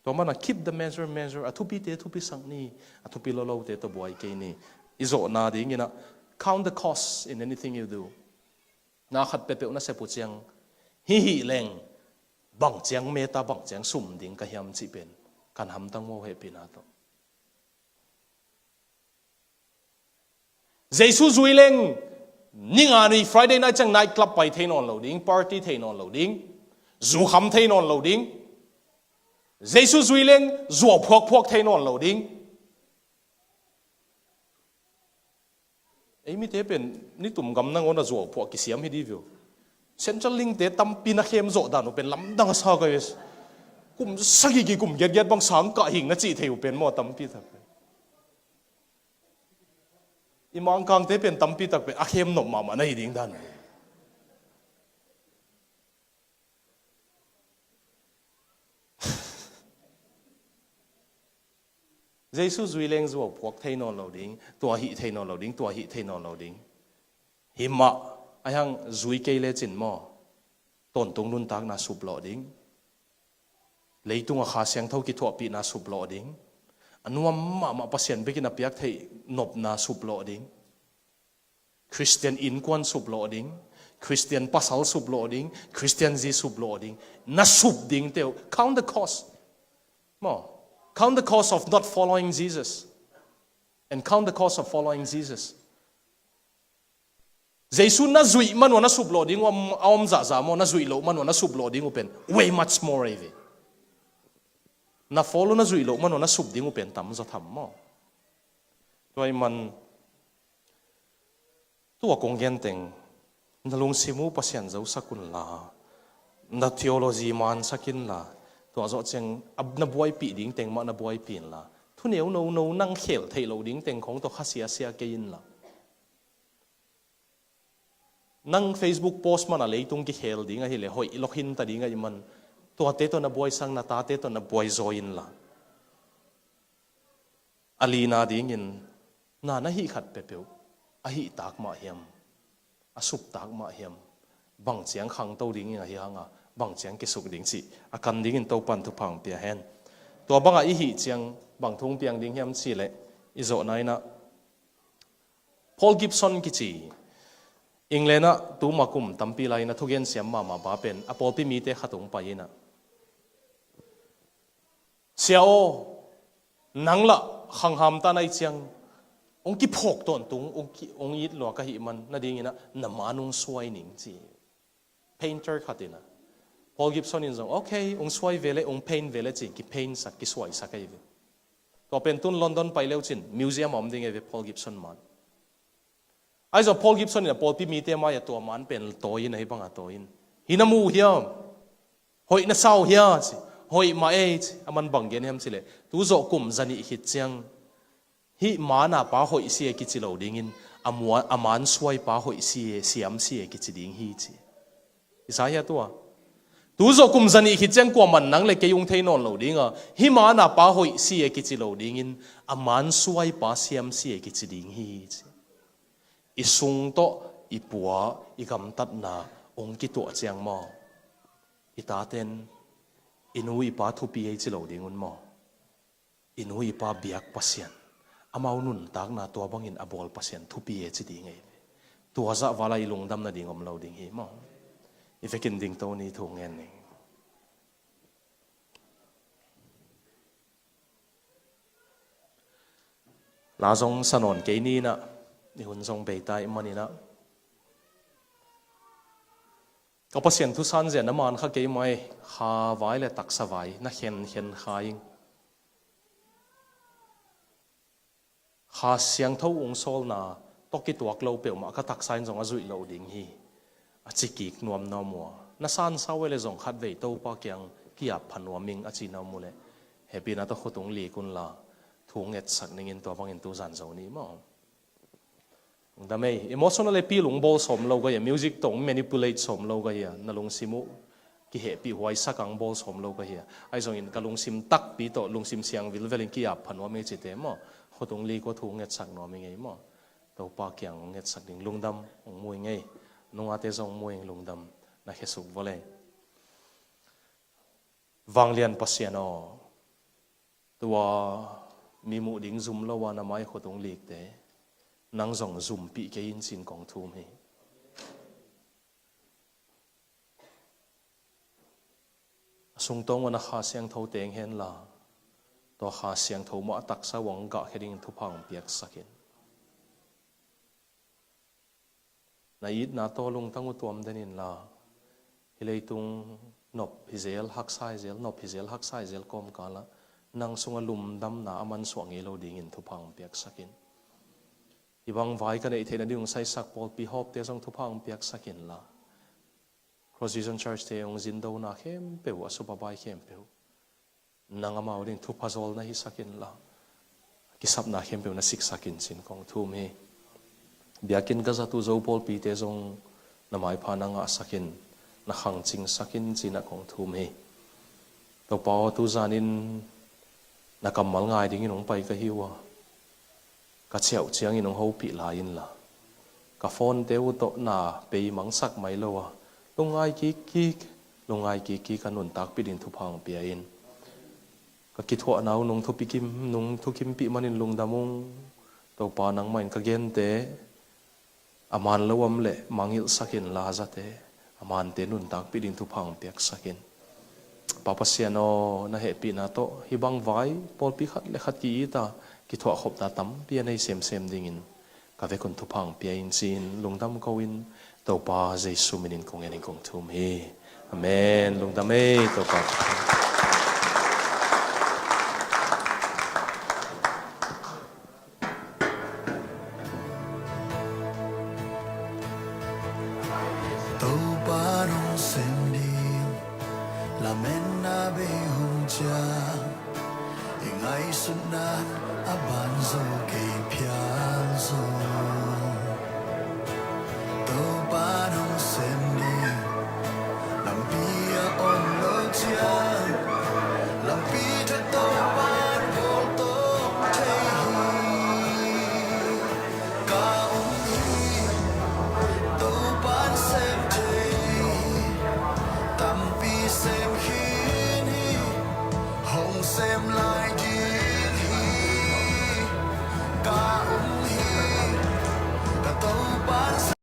Tua manin keep the measure measure, a thupite thupi sak ni, a thupi lolote tawh buai kei ni. I zawhna dingin ah, count the cost in anything you do. Na khat peuhpeuh na sep uh ciang, hih hih leng bang ciang meta, bang ciang sum ding ka hiam cih pen kan hamtang maw, hehpihna tawh. Jesu zui leng, ninga ni Friday night ciang night club pai thei nawn lo ding, party thei nawn lo ding, zu kham thei nawn lo ding. Jesu zui leng zuau phuakphuak thei nawn lo ding. Ei mite pen nitum gam nangawn a zuau phuak kisiam hi dih uh. Central Link te tampi na khem zawh dan uh pen lamdang a sa ka hi. Kum sagih kikum giatgiat bang sang kah hing na cih thei uh pen maw, tampi tak pen. I Mangkangte pen tampi tak pen a khem nop mahmah na hi ding dan. Jesu zui leng zuau phuak thei nawn lo ding, tua hih thei nawn lo ding, tua hih thei nawn lo ding. Himah, a hiang zui kei lecin maw, tawntung nuntakna suplawh ding. Leitung a Kha Siangtho kithuahpihna suplawh ding. A nuam mahmah Pasian bikin a piak theih nopna suplawh ding. Khristian innkuan suplawh ding, Khristian pasal suplawh ding, Khristian zi suplawh ding. Na sup ding teuh, count the cost. Maw, count the cost of not following Jesus. And count the cost of following Jesus. Jesu na zuih man uh a na suplawh ding uh a om zahzah maw, na zuih loh man uh a na suplawh ding uh pen way much more ahi ve. Na follow na zuih loh man uh a na sup ding uh pen tamzaw tham maw. Tua ahih man, tua kong genteng, na lungsim uh Pasian zosak unla, na theology mansak inla, tua zawh ciang a na buaipih ding teng mah na buaipih inla, thu neuno no nang khel theih loh ding teng khawng tawh kha siasia kei inla. Nang Facebook post man a leitung kikhel ding ahih leh hoih lawk hinta ding ahih man, tuate tawh na buai sang, na tate tawh na buai zaw inla. A lina dingin, na na hih khat peuhpeuh a hih tak mah hiam, a sup tak mah hiam, bang ciang khangto ding in ahi hanga, bang ciang kisuk ding cih a kan dingin Topan thupha hong pia hen. Tua bangah i hih ciang bang thu hong piang ding hiam cih leh, i zawhna in ah, Paul Gibson kici, England ah tuma kum tampi lai-in a thugen siam mahmah pa pen, a pawlpi mite khat hong pai in ah, "Sia aw, nang lah khanghamtah na hih ciang hong kiphawk tawntung, hong ki, hong it lua ka hih man, na dingin ah na man hong suai ning," ci. Painter khat in ah, Paul Gibson in zong, "Ok, hong suai ve leh, hong paint ve leh," ci-in kipaint sak, kisuaisak ahi ve. Tua pen tun London pai leucin museum a om ding ahi ve, Paul Gibson man. Ahi zong Paul Gibson in a pawlpi mite mai-ah tua man pen tawi in, ahi bangah tawi in, "Hih na mu uh hiam? Hoih na sa uh hia?" ci. "Hoih mah ei," ci. Aman bang gen hiam cih leh, "Tu zawh kum zanih khit ciang hih man a pa hoih si e kici lo dingin, a mua, a man suai pa hoih si e, siam si e kici ding hi," ci. I sa hia tua? "Tu zawh kum zanih khit ciang kuaman nang leh kei hong thei nawn lo ding a, hih man a pa hoih si e kici lo dingin, a man suai pa siam si e kici ding hi," ci. I sung tawh i pua, i gamtatna hong kituah ciang maw, i taten i nu i pa thupi ei ci lo ding un maw. I nu i pa biak Pasian, amau nuntakna tua bangin a bawl Pasian thupi e ci ding ei. Tua zah vala i lungdam nading om lo ding hi maw. I vekin dingto ni, thu ngen ning. La zong sa nawn kei ni in ah, i hun zong bei ta ahih manin ah, ka Pasian thu sanzia na man kha kei mai, kha vai leh taksa vai na khenkhen kha ing. Kha Siangtho hong sawlna tawh kituak lo peuhmah ka taksa in zong a zuih loh ding hi, a ci kik nuamnuam uh a. Na sansa uh leh zong khatvei Topa kiang ki-ap pha nuam ing a cihna om uh leh, hehpihna tawh khut hong lik unla, thu hong ngetsak ning in, tua bangin tu zan zo ni maw. Lungdam ei. Emotional ei, pi lung bawl sawm lo ka hi a, music tawh manipulate sawm lo ka hi a, na lungsim uh kihehpih huaisak a hong bawl sawm lo ka hi a, ahi zongin ka lungsim takpi tawh lungsim siang vilvelin ki-ap pha nuam ei cite maw, khut hong lik uh a, thu hong ngetsak nuam ing ei maw. Topa kiang hong ngetsak ding lungdam hong mu ing ei. Nungate zong hong mu ing, lungdam na khesuk vua lei. Vanglian Pasian aw, tua mi muh ding zum lo a na mai khut hong likte, nang zong zumpih kei in ci-in kong thum hi. A sungtawng uh a na Kha Siangtho teng henla, tua Kha Siangtho mah a taksa uh hong gahkhia dingin thupha hong piaksak in. Na itna tawh lungtang uh tuam den inla, hih leitung nop hi zel, haksa hi zel, nop hi zel, haksa hi zel kawmkal ah nang sungah lungdamna a mansuah ngei lo dingin thupha hong piaksak in. Hih bang vai ka neih theihna ding hong saisak pawlpi hawpte zong thupha hong piaksak inla, Cross Vision Church-te hong zindona khempeuh, a supabai khempeuh, nang amau ding thupha zawl na hisak inla, kisapna khempeuh na siksak in ci-in kong thum hi. Biakinn ka zat uh Zo pawlpite zong na maipha na ngahsak in, na khangcingsak in ci-in ah kong thum hi. Topa aw, tu zanin na kammal ngai dingin hong pai ka hi uh a, ka ciauh ciangin hong hopih lai inla, ka phone-te uh tawh na pei mangsak mai lo a, lungngai kikkik, lungngai kikkik a nuntakpih ding thupha hong pia in. Ka kithuahna uh nong thupikim, nong thukimpih manin lungdam ung. Topa, nangmah in ka gente a man lo om leh mangngilhsak inla, a zate a mante nuntakpih ding thupha hong piaksak in. Pa Pasian aw, na hehpihna tawh hih bang vai pawlpi khat le khat ki-it a, kithuahkhopna tampi a nei semsem dingin ka vekun thupha hong pia in ci-in lungdam ko in, Topa Jesu minin kong ngen in kong thum hi. Amen. Lungdam ei, Topa. Topa nong sem ding lametna bei hong ciang, i ngaihsutna a ban zo kei phial zo.